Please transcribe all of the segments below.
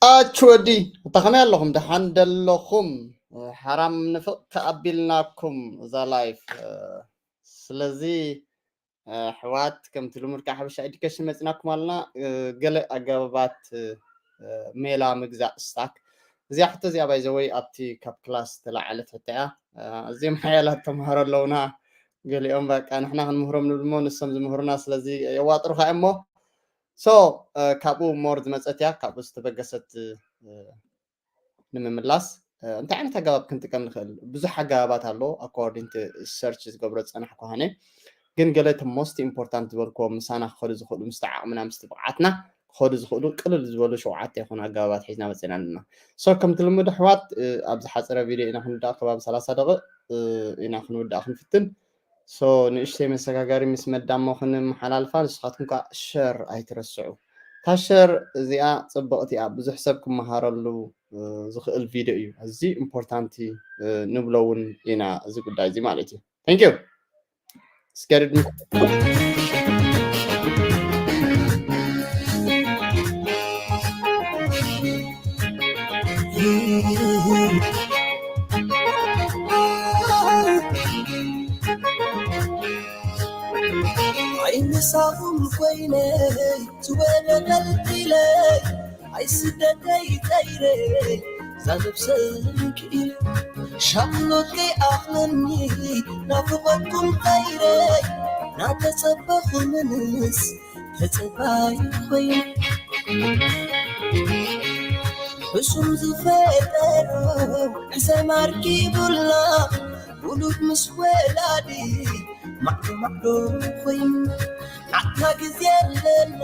ኣች ወዲ፣ እታ ከመይ ኣለኹም? ደሓን ደለኹም? ሓራም ንፍቕ ተኣቢልናኩም እዛ ላይፍ። ስለዚ ኣሕዋት፣ ከምቲ ልሙድ ካብ ሓበሻ ኤዱኬሽን መፂናኩም ኣለና። ገለ ኣገባባት ሜላ ምግዛእ ስታክ። እዚኣ ሕቶ እዚኣ ባይዘወይ ኣብቲ ካብ ክላስ ተላዓለት ሕቶ እያ። እዚኦም ሓያላት ተምሃሮ ኣለውና። ገሊኦም በቃ ንሕና ክንምህሮም ንብል እሞ ንሶም ዝምህሩና፣ ስለዚ የዋጥሩኻ እሞ። ሶ ካብኡ ሞር ዝመፀት እያ፣ ካብኡ ዝተበገሰት ንምምላስ እንታይ ዓይነት ኣገባብ ክንጥቀም ንኽእል? ብዙሕ ኣገባባት ኣሎ፣ ኣኮርዲንግ ቱ ሰርች ዝገብሮ ዝፀናሕኩ ሃነ። ግን ገለ እቲ ሞስት ኢምፖርታንት ዝበልክዎም ምሳና ክኸዱ ዝኽእሉ፣ ምስቲ ዓቕምና ምስቲ ብቕዓትና ክኸዱ ዝኽእሉ ቅልል ዝበሉ ሸውዓተ ይኾኑ ኣገባባት ሒዝና መፂና ኣለና። ሶ ከምቲ ልሙድ ኣሕዋት ኣብዚ ሓፀረ ቪድዮ ኢና ክንውዳእ፣ ከባቢ ሰላሳ ደቂቕ ኢና ክንውዳእ ክንፍትን። ሶ ንእሽተይ መሰጋጋሪ ምስ መዳሞ ክንመሓላልፋ፣ ንስኻትኩም ከዓ ሸር ኣይትረስዑ። እታ ሸር እዚኣ ፅብቕቲ እያ፣ ብዙሕ ሰብ ክመሃረሉ ዝኽእል ቪድዮ እዩ። እዚ ኢምፖርታንት ንብሎ እውን ኢና እዚ ጉዳይ እዚ ማለት እዩ። Thank you። Let's get it. ኣይምሳኹም ኮይነይ ዝወደቐልኪለይ ኣይስደደይ ጠይረይ ዛዘብሰልኪ ሻቕሎት ከይኣኽለኒ ናፍቖትኩም ጠይረይ ናተጸበኹ ምንስ ተጸባይ ኮይኑ ሕሱም ዝፈጠሮ ሕሰም ኣርኪቡላ ውሉድ ምስ ወላዲ ማዕዶ ማዕዶ ኮይኑ ናትና ግዜ ኣለና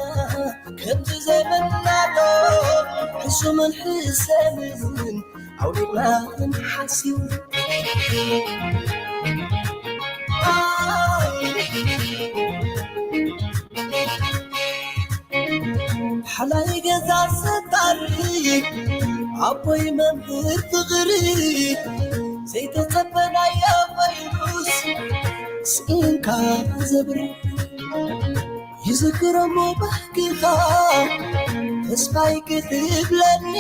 ከምቲ ዘመናዶ ሕሱምን ሕሰምን ኣውሪድና ክንሓስብ ሓላይ ገዛ ሰታሪ ኣቦይ መምህር ፍቕሪ ዘይተጸበናዮ ኮይኑስ ስኢንካ ዘብሪ ይዝክረሞ ባህግኻ ተስፋይ ክትብለኒ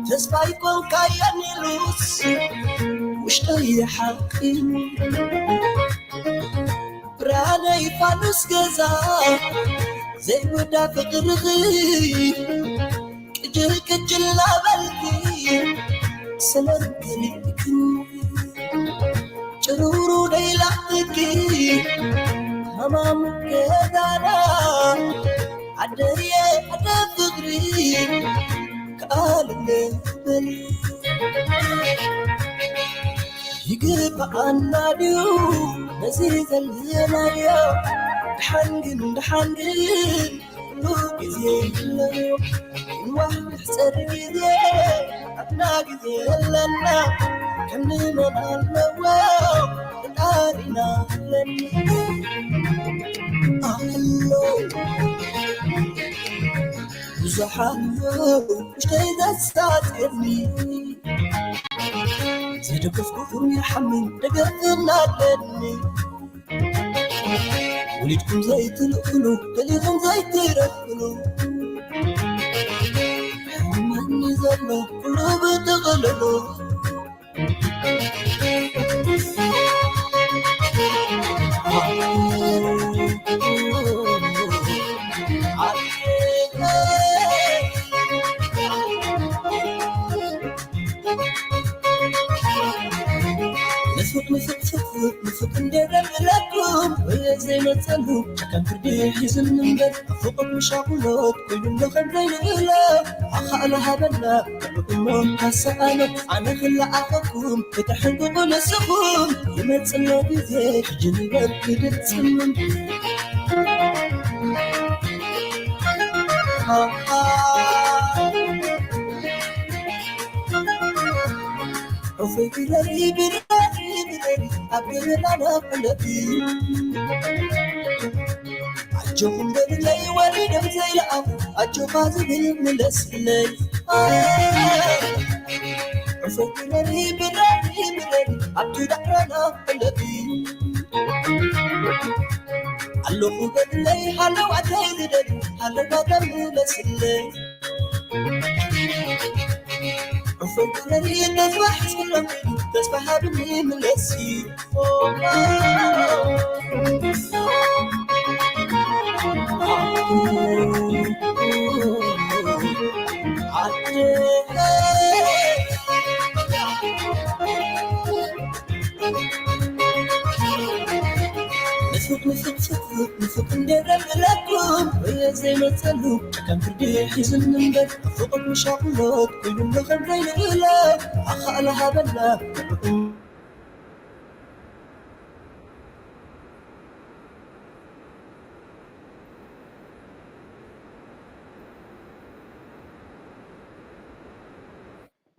ተስፋይ ኮንካየን ኢሉስ ውሽጠይ ሓቂኑ ብርሃነይ ፋኑስ ገዛ ዘይውዳ ፍቕርኺ ቅጅል ቅጅል ናበልኪ ሰላም ከሊእክኒ ጭሩሩ ደይላኽኪ ሃማም ገዛና ዓደየ ዓደ ፍቕሪ ከኣልለ በሊ ይግብኣና ድዩ ነዚ ዘለናዮ ድሓን ግን ድሓን ግን ኩሉ ግዜ ይለዮ ክንዋሕ ንሕፀር ግዜ ኣብና ግዜ ኣለና ከምንመን ኣለዎ ፈጣሪና ኣለኒ ኣሎ ብዙሕ ኣሎ ውሽተይ ዘሳፅኒ ዘደገፍኩኹም ይሓምን ደገፍና ኣለኒ ወሊድኩም ዘይትልእሉ ገሊኹም ዘይትረኽብሉ ሕማኒ ዘሎ ኩሉ ብጥቕልሉ ንፉቅ ንፉቅ ፍቅር ንፉቅ እንደረብረኩም ወየ ዘይመጸሉ ጨካን ፍርዲ ሒዝን እምበር ፍቁር ምሻቁሎት ኮይኑ እንዶ ከም ዘይንእሎ ኣኻእሎ ሃበና እሞ ካሰኣሎ ኣነ ክለኣኸኩም ክተሕንቅቁ ንስኹም ይመጽሎ ግዜ ሕጂ ንበር ክድጽምን ዑፈይ ብለኒ ብለኒ ብለኒ ኣብ ገበናና ኩለቲ ኣጆኹም በልለይ ወሊዶም ዘይለኣኹ ኣጆኻ ዝብል ምለስለይ ዑፈይ ብለኒ ብለኒ ብለኒ ኣብቲ ዳዕራና ኩለቲ ኣለኹ በልለይ ሃለው ኣደይ ዝደሊ ሃለው ባዳም ምለስለይ ተስፋ ሓስብሎም ተስፋ ሃብኒ ምለሲ ንፉቅ ንፉቅ ፍቅር ንፉቅ እንደረብረኩም ወየ ዘይመጸሉ ከም ፍርዲ ሒዝን እምበር ፍቅር ምሻቁሎት ኩሉ ከም ዘይንእለ ኣኻእለ ሃበና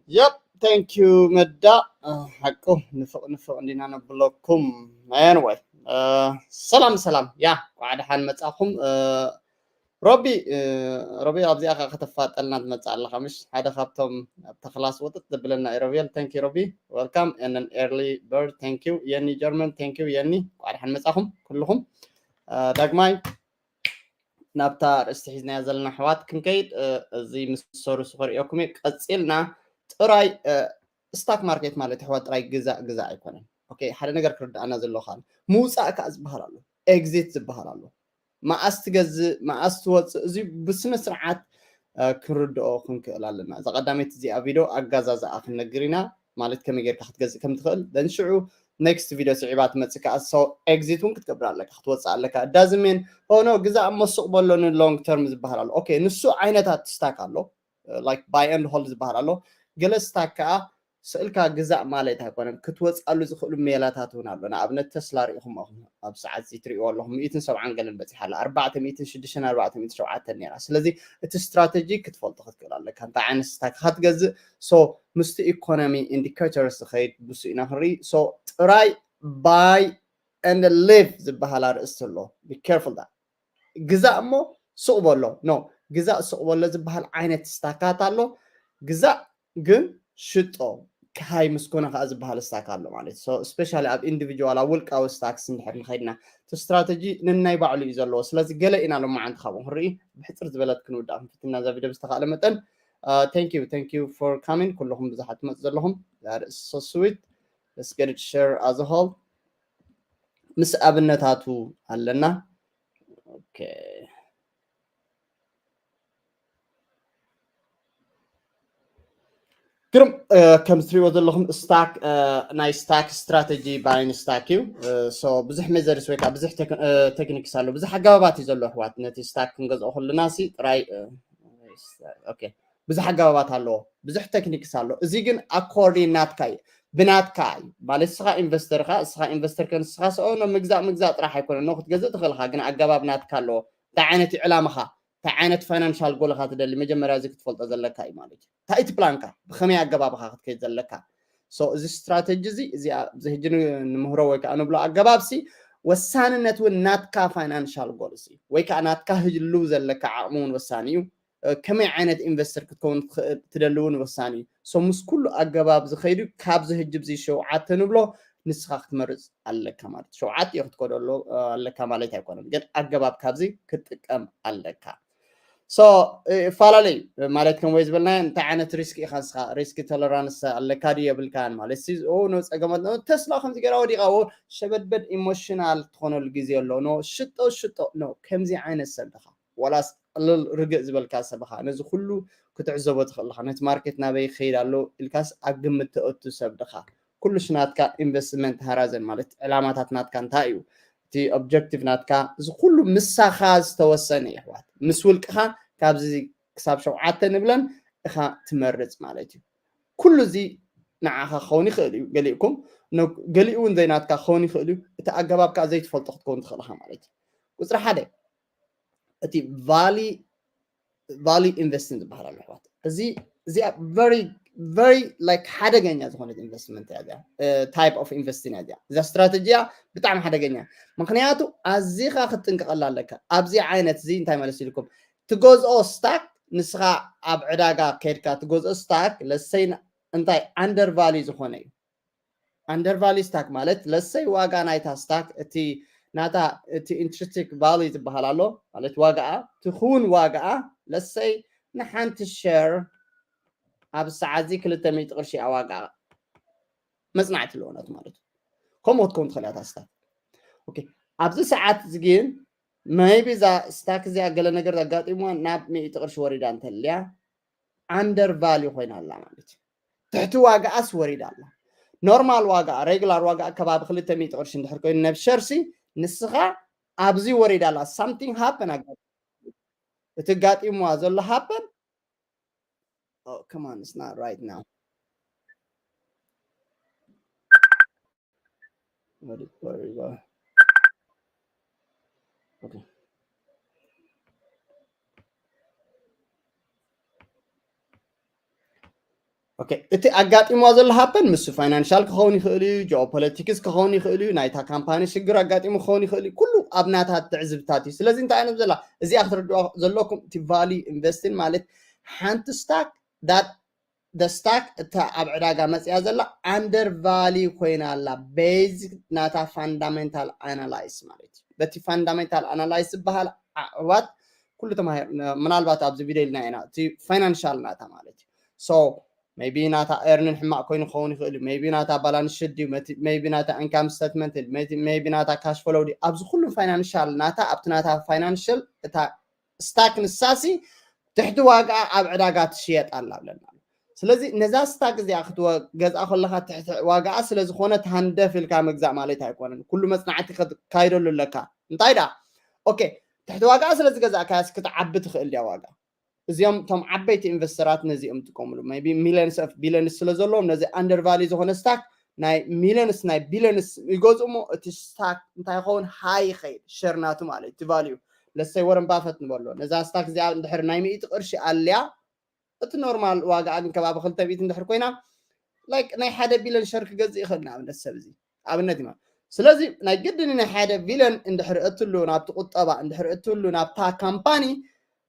Yep, thank you መዳ። ሓቁ ንፍቕ ንፍቕ እንዲና ነብለኩም። ኣየንወይ ሰላም ሰላም። ያ ቋዕ ደሓን መጻኹም። ሮቢ ሮቢ ኣብዚኣ ከዓ ከተፋጠልና ትመጽእ ኣለኻ ምሽ? ሓደ ካብቶም ኣብታ ክላስ ወጥጥ ዘብለና እዩ ሮቤል። Thank you ሮቢ። Welcome and an early bird. Thank you የኒ ጀርመን። Thank you የኒ። ቋዕ ደሓን መጻኹም ኩልኹም። ዳግማይ ናብታ ርእስቲ ሒዝናዮ ዘለና ኣሕዋት ክንከይድ እዚ ምስ ሰሩሱ ከርእየኩም እየ። ቀፂልና ጥራይ ስታክ ማርኬት ማለት ኣሕዋት ጥራይ ግዛእ ግዛእ ኣይኮነን። ኦኬ ሓደ ነገር ክርድኣና ዘለዎ ካል ምውፃእ ከዓ ዝበሃል ኣሎ፣ ኤግዚት ዝበሃል ኣሎ። መኣስ ትገዝእ መኣስ ትወፅእ እዚ ብስነ ስርዓት ክንርድኦ ክንክእል ኣለና። እዛ ቀዳመይቲ እዚኣ ቪድዮ ኣጋዛዝኣ ክንነግር ኢና። ማለት ከመይ ጌርካ ክትገዝእ ከም ትኽእል then ሽዑ ኔክስት ቪድዮ ስዒባ ትመፅእ ከዓ so ኤግዚት እውን ክትገብር ኣለካ ክትወፅእ ኣለካ ዳዝሜን ሆኖ ግዛእ እሞ ሱቕ በሎ ን long term ዝበሃል ኣሎ። ኦኬ ንሱ ዓይነታት ስታክ ኣሎ like buy and hold ዝበሃል ኣሎ። ገለ ስታክ ከዓ ስእልካ ግዛእ ማለት ኣይኮነን ክትወፅኣሉ ዝኽእሉ ሜላታት እውን ኣሎ። ንኣብነት ተስላ ርኢኹም ኢኹም ኣብ ሰዓት እዚ ትሪእዎ ኣለኹም ሚእትን ሰብዓን ገለን በፂሓ ኣላ ኣርባዕተ ሚእትን ሽዱሽተን ኣርባዕተ ሚእትን ሸውዓተን ነይራ። ስለዚ እቲ ስትራተጂ ክትፈልጦ ክትክእል ኣለካ እንታይ ዓይነት ስታክ ክትገዝእ so ምስቲ ኢኮኖሚ ኢንዲኬተርስ ዝኸይድ ብሱ ኢና ክንርኢ። So ጥራይ buy and leave ዝበሃል ኣርእስቲ ኣሎ። Be careful that ግዛእ እሞ ሱቕ በሎ no ግዛእ ሱቕ በሎ ዝበሃል ዓይነት ስታካት ኣሎ። ግዛእ ግን ሽጦ ክሃይ ምስ ኮነ ከዓ ዝበሃል ስታክ ኣሎ ማለት so especially ኣብ ኢንዲቪጁዋል ኣብ ውልቃዊ ስታክስ እንድሕር ንኸይድና እቲ ስትራተጂ ነናይ ባዕሉ እዩ ዘለዎ። ስለዚ ገለ ኢና ሎማዓንቲ ካብኡ ክንርኢ ብሕፅር ዝበለት ክንውዳእ ክንፍትና እዛ ቪድዮ ብዝተኻእለ መጠን thank you thank you for coming ኩልኹም ብዙሓት ትመፁ ዘለኹም that is so sweet. Let's get it share as a whole ምስ ኣብነታቱ ኣለና። Okay ግርም ከም ትሪእዎ ዘለኹም ስታክ ናይ ስታክ ስትራተጂ ባይን ስታክ እዩ። So ብዙሕ ሜዘርስ ወይ ከዓ ብዙሕ ቴክኒክስ ኣሎ ብዙሕ ኣገባባት እዩ ዘሎ ኣሕዋት ነቲ ስታክ ክንገዝኦ ከለና ሲ ጥራይ okay ብዙሕ ኣገባባት ኣለዎ ብዙሕ ቴክኒክስ ኣሎ። እዚ ግን ኣኮርዲን ናትካ እዩ ብናትካ እዩ ማለት ንስኻ ኢንቨስተር ኻ ንስኻ ኢንቨስተር ከ ንስኻ ሰኦ ኖ ምግዛእ ምግዛእ ጥራሕ ኣይኮነ ኖ ክትገዝእ ትኽእል ኻ ግን ኣገባብ ናትካ ኣለዎ። እንታይ ዓይነት እዩ ዕላምኻ እንታይ ዓይነት ፋይናንሻል ጎልኻ ትደሊ መጀመርያ እዚ ክትፈልጦ ዘለካ እዩ ማለት እዩ። እንታይ እቲ ፕላንካ ብኸመይ ኣገባብኻ ክትከይድ ዘለካ so እዚ ስትራተጂ እዚ እዚ ኣብዚ ሕጂ ንምህሮ ወይ ከዓ ንብሎ ኣገባብ ሲ ወሳንነት እውን ናትካ ፋይናንሻል ጎል ሲ ወይ ከዓ ናትካ ህልው ዘለካ ዓቕሚ እውን ወሳኒ እዩ። ከመይ ዓይነት ኢንቨስተር ክትከውን ትደሊ እውን ወሳኒ እዩ። So ምስ ኩሉ ኣገባብ ዝኸይዱ ካብዚ ህጂ ብዚ ሸውዓተ ንብሎ ንስኻ ክትመርፅ ኣለካ ማለት ሸውዓተ ክትከዶ ኣለካ ማለት ኣይኮነን ግን ኣገባብ ካብዚ ክትጥቀም ኣለካ። So ይፈላለዩ ማለት ከም ወይ ዝበልናዮ እንታይ ዓይነት ሪስክ ኢኻ ንስኻ ሪስክ ቶለራንስ ኣለካ ድዩ የብልካን ማለት ሲ ኖ ፀገማት ተስላ ከምዚ ገይራ ወዲቓ ሸበድበድ ኢሞሽናል ትኾነሉ ግዜ ኣሎ ኖ ሽጦ ሽጦ ኖ ከምዚ ዓይነት ሰብ ድኻ ዋላስ ቅልል ርግእ ዝበልካ ሰብ ኢኻ ነዚ ኩሉ ክትዕዘቦ ትኽእል ኢኻ ነቲ ማርኬት ናበይ ክኸይድ ኣሎ ኢልካስ ኣብ ግምት ተእቱ ሰብ ድኻ ኩሉሽ ናትካ ኢንቨስትመንት ሃራዘን ማለት ዕላማታት ናትካ እንታይ እዩ እቲ ኦብጀክቲቭ ናትካ እዚ ኩሉ ምሳኻ ዝተወሰነ ይሕዋት ምስ ውልቅኻ ካብዚ ክሳብ ሸውዓተ ንብለን ኢኻ ትመርፅ ማለት እዩ። ኩሉ እዚ ንዓኻ ክኸውን ይኽእል እዩ ገሊእኩም ገሊኡ እውን ዘይናትካ ክኸውን ይኽእል እዩ። እቲ ኣገባብ ከዓ ዘይትፈልጦ ክትከውን ትኽእል ኢኻ ማለት እዩ። ቁፅሪ ሓደ እቲ ቫሊ ቫሊ ኢንቨስቲንግ ዝበሃል ኣሎ ኣሕዋት እዚ እዚኣ very very like ሓደገኛ ዝኾነት ኢንቨስትመንት እያ እዚኣ type of investing እያ እዚኣ እዛ ስትራተጂ እያ ብጣዕሚ ሓደገኛ ምክንያቱ ኣዚኻ ክትጥንቀቐላ ኣለካ ኣብዚ ዓይነት እዚ እንታይ ማለት ኢልኩም ትገዝኦ ስታክ ንስኻ ኣብ ዕዳጋ ከድካ ትገዝኦ ስታክ ለሰይ እንታይ under value ዝኾነ እዩ under value ስታክ ማለት ለሰይ ዋጋ ናይታ ስታክ እቲ ናታ እቲ intrinsic value ዝበሃል ኣሎ ማለት ዋጋኣ ትኹን ዋጋኣ ለሰይ ንሓንቲ ሸር ኣብ ሰዓት እዚ ክልተ ሚእቲ ቅርሺ እያ ዋጋ መጽናዕቲ ኣለዎ ናቱ ማለት እዩ። ከምኡ ክትከውን ትኽእል እያ እታ ስታክ። ኦኬ፣ ኣብዚ ሰዓት እዚ ግን maybe እዛ ስታክ እዚኣ ገለ ነገር ኣጋጢምዋ ናብ ሚእቲ ቅርሺ ወሪዳ እንተልያ under value ኮይና ኣላ ማለት እዩ። ትሕቲ ዋጋኣስ ወሪዳ ኣላ። ኖርማል ዋጋ፣ ሬጉላር ዋጋ ከባቢ ክልተ ሚእቲ ቅርሺ እንድሕር ኮይኑ ነብ ሸርሲ ንስኻ ኣብዚ ወሪዳ ኣላ። Something happen ኣጋጢሙ፣ እቲ ኣጋጢምዋ ዘሎ happen Oh, come on, it's not right now. What is, where we go? Okay. Okay, እቲ ኣጋጢምዋ ዘሎ happen ምስ ፋይናንሻል ክኸውን ይኽእል እዩ፣ ጂኦፖለቲክስ ክኸውን ይኽእል እዩ፣ ናይታ ካምፓኒ ሽግር ኣጋጢሙ ክኸውን ይኽእል እዩ። ኩሉ ኣብ ናታ ትዕዝብታት እዩ። ስለዚ እንታይ እያ ዘላ እዚኣ ክትርድዋ ዘለኩም፣ እቲ ቫልዩ ኢንቨስቲንግ ማለት ሓንቲ ስታክ that the stock እታ ኣብ ዕዳጋ መፅያ ዘላ under value ኮይና ኣላ። Based ናታ fundamental analysis ማለት እዩ። በቲ fundamental analysis ዝበሃል ኣሕዋት ኩሉ ተማሂር፣ ምናልባት ኣብዚ ቪድዮ ኢልና ኢና እቲ ፋይናንሻል ናታ ማለት እዩ። So maybe ናታ earning ሕማቕ ኮይኑ ክኸውን ይኽእል እዩ። Maybe ናታ balance sheet ድዩ፣ maybe ናታ income statement፣ maybe ናታ cash flow ድዩ። ኣብዚ ኩሉ ፋይናንሻል ናታ ኣብቲ ናታ ፋይናንሽል እታ ስታክ ንሳሲ ትሕቲ ዋጋ ኣብ ዕዳጋ ትሽየጥ ኣላ ብለና። ስለዚ ነዛ ስታክ እዚኣ ክትገዝኣ ከለካ ትሕቲ ዋጋኣ ስለ ዝኾነ ትሃንደፍ ኢልካ ምግዛእ ማለት ኣይኮነን። ኩሉ መጽናዕቲ ክትካይደሉ ኣለካ። እንታይ ደኣ? ኦኬ፣ ትሕቲ ዋጋኣ ስለ ዝገዛእካያስ ክትዓቢ ትኽእል ድያ ዋጋ? እዚኦም እቶም ዓበይቲ ኢንቨስተራት ነዚኦም ይጥቀምሉ። Maybe millions of billions ስለ ዘለዎም ነዚ under value ዝኾነ ስታክ ናይ ሚሊዮንስ ናይ ቢሊዮንስ ይገዝኡ እሞ እቲ ስታክ እንታይ ይኸውን? ሃይ ይኸይድ፣ ሸር ናቱ ማለት እዩ፣ እቲ ቫልዩ። ለሰይ ወረን ባፈት ንበሎ ነዛ ስታክ እዚኣ እንድሕር ናይ ሚእቲ ቅርሺ ኣልያ እቲ ኖርማል ዋጋ ግን ከባቢ ክልተ ሚእቲ እንድሕር ኮይና like ናይ ሓደ ቢሊዮን ሸር ክገዝእ ይኽእል ንኣብነት ሰብ እዚ ኣብነት እዩ ማለት። ስለዚ ናይ ግድን ናይ ሓደ ቢሊዮን እንድሕር እትሉ ናብቲ ቁጠባ እንድሕር እትሉ ናብታ ካምፓኒ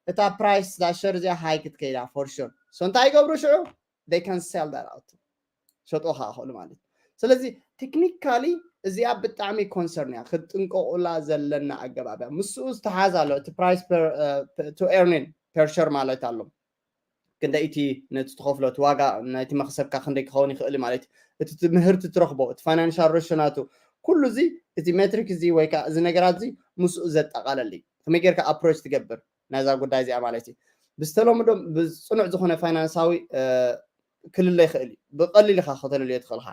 እታ ፕራይስ እዛ ሸር እዚኣ ሃይ ክትከይዳ for sure። So እንታይ ይገብሩ ሽዑ? They can sell that out፣ ሸጦ ከዓ ይኽእሉ ማለት እዩ። ስለዚ ቴክኒካሊ እዚኣ ብጣዕሚ ኮንሰርን እያ፣ ክትጥንቀቑላ ዘለና ኣገባብ እያ። ምስኡ ዝተሓዝ ኣሎ እቲ price per to earning per share ማለት ኣሎ። ክንደይቲ ነቲ ትኸፍሎ እቲ ዋጋ ናይቲ መኽሰብካ ክንደይ ክኸውን ይኽእል ማለት እዩ። እቲ ትምህርቲ ትረኽቦ እቲ ፋይናንሻል ሬሾ ናቱ ኩሉ እዚ እቲ ሜትሪክ እዚ ወይ ከዓ እዚ ነገራት እዚ ምስኡ ዘጠቓለል እዩ። ከመይ ጌርካ ኣፕሮች ትገብር ናይዛ ጉዳይ እዚኣ ማለት እዩ። ብዝተለምዶ ብፅኑዕ ዝኾነ ፋይናንሳዊ ክልለ ይኽእል እዩ። ብቐሊል ኢኻ ከተለልዮ ትኽእል ኢኻ።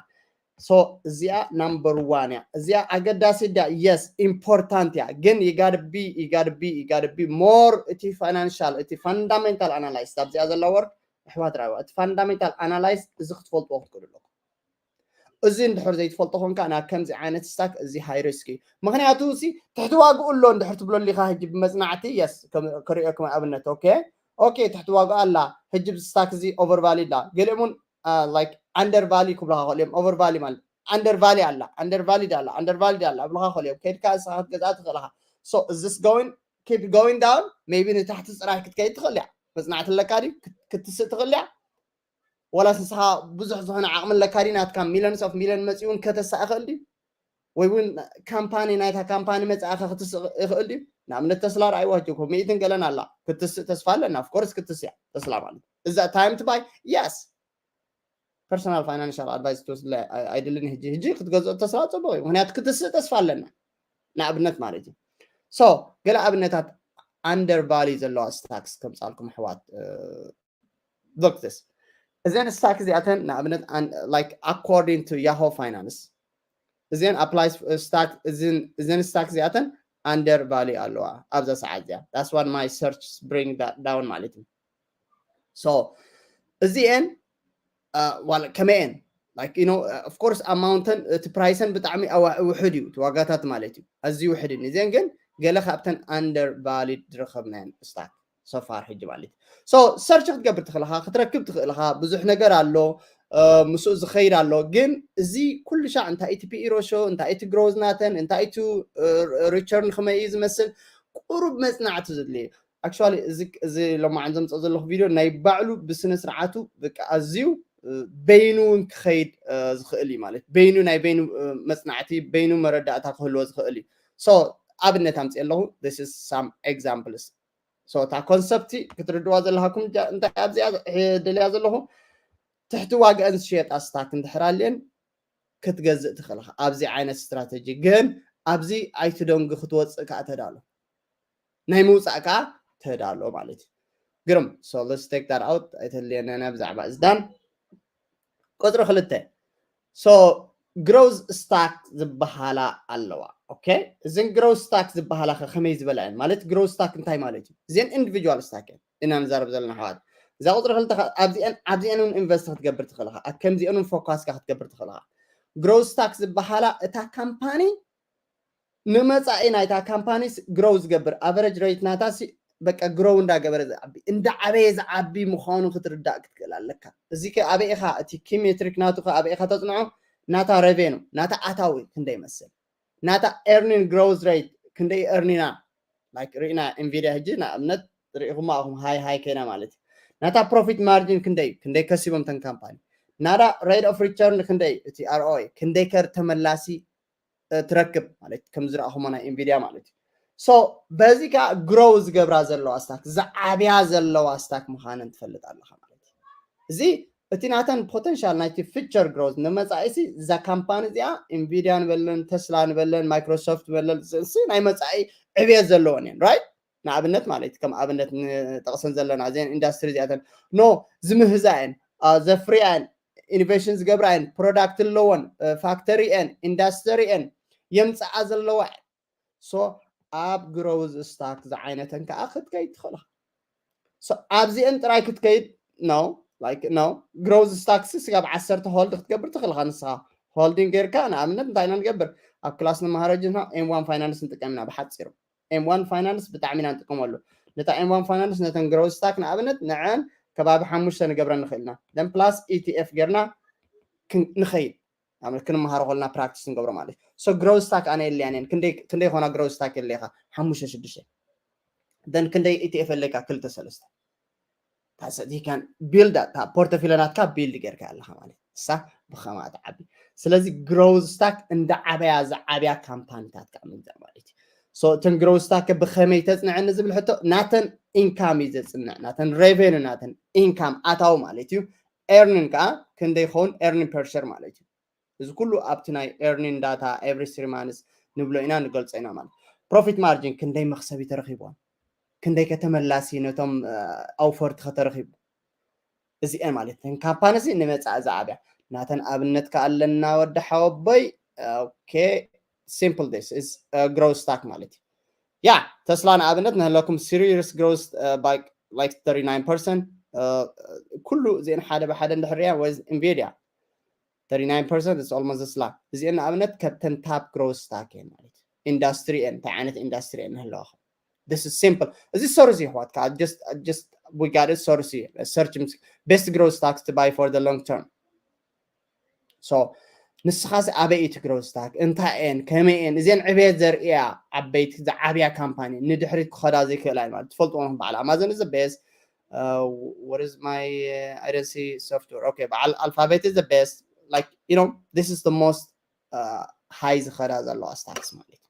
So እዚኣ ናምበር ዋን እያ። እዚኣ ኣገዳሲ ድያ? የስ፣ ኢምፖርታንት እያ። ግን you gotta be you gotta be you gotta be more እቲ ፋይናንሻል እቲ ፋንዳሜንታል ኣናላይስ ኣብዚኣ ዘላ ወርክ ኣሕዋት ራይዋ እቲ ፋንዳሜንታል ኣናላይስ እዚ ክትፈልጥዎ ክትክእሉ ኣለኩም። እዚ እንድሕር ዘይትፈልጦ ኮንካ ናብ ከምዚ ዓይነት ስታክ እዚ ሃይ ሪስክ እዩ። ምክንያቱ እዚ ትሕቲ ዋግኡ ኣሎ እንድሕር ትብለሉ ኢኻ ሕጂ ብመጽናዕቲ የስ ክሪኦ ከም ኣብነት ኦኬ ኦኬ ትሕቲ ዋግኡ ኣላ ሕጂ ስታክ እዚ ኦቨር ቫሊድ ላ ገሊኦም እውን like under value ክብልኻ ክእል እዮም። ኦቨር ቫሊ ማለት under value ኣላ under valid ኣላ under valid ኣላ ብልኻ ክእል እዮም። ከድካ ንስኻ ክትገዝኣ ትኽእል ኢኻ። So is this going keep going down? Maybe ንታሕቲ ፅራይ ክትከይድ ትኽእል እያ። መፅናዕቲ ኣለካ ድዩ? ክትስእ ትኽእል እያ። ወላስ ንስኻ ብዙሕ ዝኾነ ዓቕሚ ኣለካ ድዩ? ናትካ ሚሊዮንስ ኦፍ ሚሊዮን መፂኡ እውን ከተሳእ ይኽእል ድዩ? ወይ እውን ካምፓኒ ናይታ ካምፓኒ መፅኣኻ ክትስእ ይኽእል ድዩ? ንኣብነት ተስላ ረኣይዋ ሕጂ እኮ ሚእትን ገለን ኣላ ክትስእ ተስፋ ኣለና። Of course ክትስእ እያ ተስላ ማለት እዛ ታይም ትባይ የስ ፐርሰናል ፋይናንሻል ኣድቫይስ ክትወስድላ ኣይድልን። ሕጂ ሕጂ ክትገዝኦ ተስፋ ፅቡቅ እዩ፣ ምክንያቱ ክትስእ ተስፋ ኣለና ንኣብነት ማለት እዩ። So ገለ ኣብነታት under value ዘለዋ ስታክስ ከምፃልኩም ኣሕዋት። Look this እዘን ስታክ እዚኣተን ንኣብነት like according to Yahoo Finance እዘን apply stock እዘን ስታክ እዚኣተን under value ኣለዋ ኣብዛ ሰዓት እዚኣ። That's what my search bring that down ማለት እዩ። So እዚኤን ዋላ ከመኤን like you know of course ኣማውንተን እቲ ፕራይሰን ብጣዕሚ ውሕድ እዩ፣ እቲ ዋጋታት ማለት እዩ ኣዝዩ ውሕድ እዩ። እዚኤን ግን ገለ ካብተን under value ዝረኸብናየን ስታክ so far ሕጂ ማለት እዩ። So search ክትገብር ትኽእል ኢኻ፣ ክትረክብ ትኽእል ኢኻ። ብዙሕ ነገር ኣሎ ምስኡ ዝኸይድ ኣሎ። ግን እዚ ኩሉ ሻዕ እንታይ እቲ ፒኢ ሮሾ እንታይ እቲ ግሮዝ ናተን እንታይ እቲ ሪቸርን ከመይ እዩ ዝመስል ቁሩብ መፅናዕቲ ዘድልየ። Actually እዚ ሎማዓን ዘምፀኦ ዘለኹ ቪድዮ ናይ ባዕሉ ብስነ ስርዓቱ በቃ ኣዝዩ በይኑ እውን ክኸይድ ዝኽእል እዩ ማለት በይኑ ናይ በይኑ መፅናዕቲ በይኑ መረዳእታ ክህልዎ ዝኽእል እዩ። So ኣብነት ኣምፅእ ኣለኹ። This is some examples። So እታ ኮንሰፕቲ ክትርድዋ ዘለካኩም እንታይ ኣብዚኣ ደልያ ዘለኹ ትሕቲ ዋጋአን ዝሸየጣ ስታክ እንድሕር ኣልየን ክትገዝእ ትኽእል ኢኻ። ኣብዚ ዓይነት ስትራተጂ ግን ኣብዚ ኣይትደንጉ፣ ክትወፅእ ከዓ ተዳሎ፣ ናይ ምውፃእ ከዓ ተዳሎ ማለት እዩ። ግርም። So let's take that out። ኣይተልየና ብዛዕባ እዝዳን። ቁፅሪ ክልተ። So growth stock ዝበሃላ ኣለዋ። ኦኬ፣ እዘን growth stock ዝበሃላ ከ ከመይ ዝበላ እየን? ማለት growth stock እንታይ ማለት እዩ? እዚአን individual ስታክ እየን ኢና ንዛረብ ዘለና ኣሕዋት። እዛ ቁፅሪ ክልተ ከ ኣብዚአን ኣብዚአን እውን ኢንቨስት ክትገብር ትኽእል ኢኻ። ኣብ ከምዚአን እውን ፎካስካ ክትገብር ትኽእል ኢኻ። Growth stock ዝበሃላ እታ ካምፓኒ ንመፃኢ ናይታ ካምፓኒ ግሮው ዝገብር ኣቨረጅ ሬት ናታ ሲ በቃ ግሮው እንዳገበረ ዝዓቢ እንዳዓበየ ዝዓቢ ምዃኑ ክትርዳእ ክትክእል ኣለካ። እዚ ከ ኣበይ ኢኻ እቲ ኪ ሜትሪክ ናቱ ከ ኣበይ ኢኻ ተፅንዖ? ናታ ሬቬኑ ናታ ኣታዊ ክንደይ ይመስል? ናታ ኤርኒን ግሮውዝ ሬት ክንደይ ኤርኒና? ላይክ ርኢና ኢንቪድያ ሕጂ ንኣብነት ርኢኹማ ኣኹም ሃይ ሃይ ከይና ማለት እዩ። ናታ ፕሮፊት ማርጂን ክንደይ ክንደይ ከሲቦም ተን ካምፓኒ? ናታ ሬት ኦፍ ሪተርን ክንደይ እቲ ኣርኦይ ክንደይ ከር ተመላሲ ትረክብ ማለት ከም ዝረኣኹሞ ናይ ኢንቪድያ ማለት እዩ። So በዚ ከዓ ግሮው ዝገብራ ዘለዋ ስታክ ዝዓብያ ዘለዋ ስታክ ምዃነን ትፈልጥ ኣለኻ ማለት እዩ። እዚ እቲ ናተን ፖተንሻል ናይቲ ፊቸር ግሮዝ ንመፃኢሲ እዛ ካምፓኒ እዚኣ ኢንቪድያ ንበለን ተስላ ንበለን ማይክሮሶፍት ንበለን ሲ ናይ መፃኢ ዕብየት ዘለወን እየን ራይት። ንኣብነት ማለት ከም ኣብነት ንጠቕሰን ዘለና እዘን ኢንዳስትሪ እዚኣተን ኖ ዝምህዛ እየን ዘፍርያ እየን ኢኖቬሽን ዝገብራ እየን ፕሮዳክት ኣለወን ፋክተሪ እየን ኢንዳስትሪ እየን የምፅኣ ዘለዋ እየን። So ኣብ ግሮዝ ስታክ ዝዓይነተን ከዓ ክትከይድ ትኽእልኻ። ኣብዚአን ጥራይ ክትከይድ ነው like ነው ግሮዝ ስታክስ ስጋብ ዓሰርተ ሆልድ ክትገብር ትኽእልኻ ንስኻ ሆልዲንግ ጌርካ ንኣብነት እንታይ ኢና ንገብር ኣብ ክላስ ንመሃረጅና ኤም ዋን ፋይናንስ ንጥቀም ኢና ብሓፂሩ ኤም ዋን ፋይናንስ ብጣዕሚ ኢና ንጥቀመሉ ነታ ኤም ዋን ፋይናንስ ነተን ግሮዝ ስታክ ንኣብነት ንዐን ከባቢ ሓሙሽተ ንገብረን ንኽእልና then plus ኢቲኤፍ ጌርና ንኸይድ ክንመሃሮ ከለና ፕራክቲስ ንገብሮ ማለት እዩ። So ግሮዝ ስታክ ኣነ የለያን እየን ክንደይ ኮና ግሮዝ ስታክ የለኻ ሓሙሽተ ሽዱሽተ then ክንደይ ኢቲኤፍ ኣለካ ክልተ ሰለስተ ታሰዲካን ቢልድ ፖርቶፊሎ ናትካ ቢልድ ጌርካ ኣለኻ ማለት እሳ ብኸማ ትዓቢ ስለዚ ግሮዝ ስታክ እንዳ ዓበያ ዝዓብያ ካምፓኒታት ከዓ ምግዛእ ማለት እዩ። So እተን ግሮዝ ስታክ ብኸመይ ተፅንዐኒ ዝብል ሕቶ ናተን ኢንካም እዩ ዘፅንዕ ናተን ሬቨኑ ናተን ኢንካም ኣታዊ ማለት እዩ። ኤርኒን ከዓ ክንደይ ይኸውን ኤርኒን ፐርሸር ማለት እዩ። እዚ ኩሉ ኣብቲ ናይ ኤርኒን ዳታ ኤቭሪ ስሪ ማንስ ንብሎ ኢና ንገልፆ ኢና ማለት ፕሮፊት ማርጂን ክንደይ መክሰቢ ተረኪብዎም ክንደይ ከተመላሲ ነቶም ኣውፈርቲ ከተረኪቡ እዚአን ማለት እተን ካምፓኒ እዚ ንመፃኢ ዝዓብያ ናተን ኣብነት ከኣለና ወዲ ሓወቦይ ኦኬ simple this is growth stock ማለት እዩ። ያ ተስላ ንኣብነት ንህለኩም serious growth like thirty nine percent ኩሉ እዚአን ሓደ ብሓደ እንድሕር ሪኣ ወይ ኢንቪድያ thirty nine percent is almost ተስላ እዚአን ንኣብነት ከብተን ታፕ ግሮውዝ ስታክ እየን ማለት ኢንዳስትሪ እየን እንታይ ዓይነት ኢንዳስትሪ እየን ንህለዋኹም this is simple እዚ ሰርች ይሕዋት ከዓ just just we got it ሰርች search best growth stocks to buy for the long term so ንስኻስ ኣበይ እቲ ግሮውዝ ስታክ እንታይ እየን ከመይ እየን እዚአን ዕቤት ዘርእያ ዓበይቲ ዝዓብያ ካምፓኒ ንድሕሪት ክኸዳ ዘይክእላ ማለት ትፈልጥዎም በዓል ኣማዞን is the best what is my I don't see software okay በዓል ኣልፋቤት is the best like you know this is the most high ዝኸዳ ዘለዋ ስታክስ ማለት እዩ።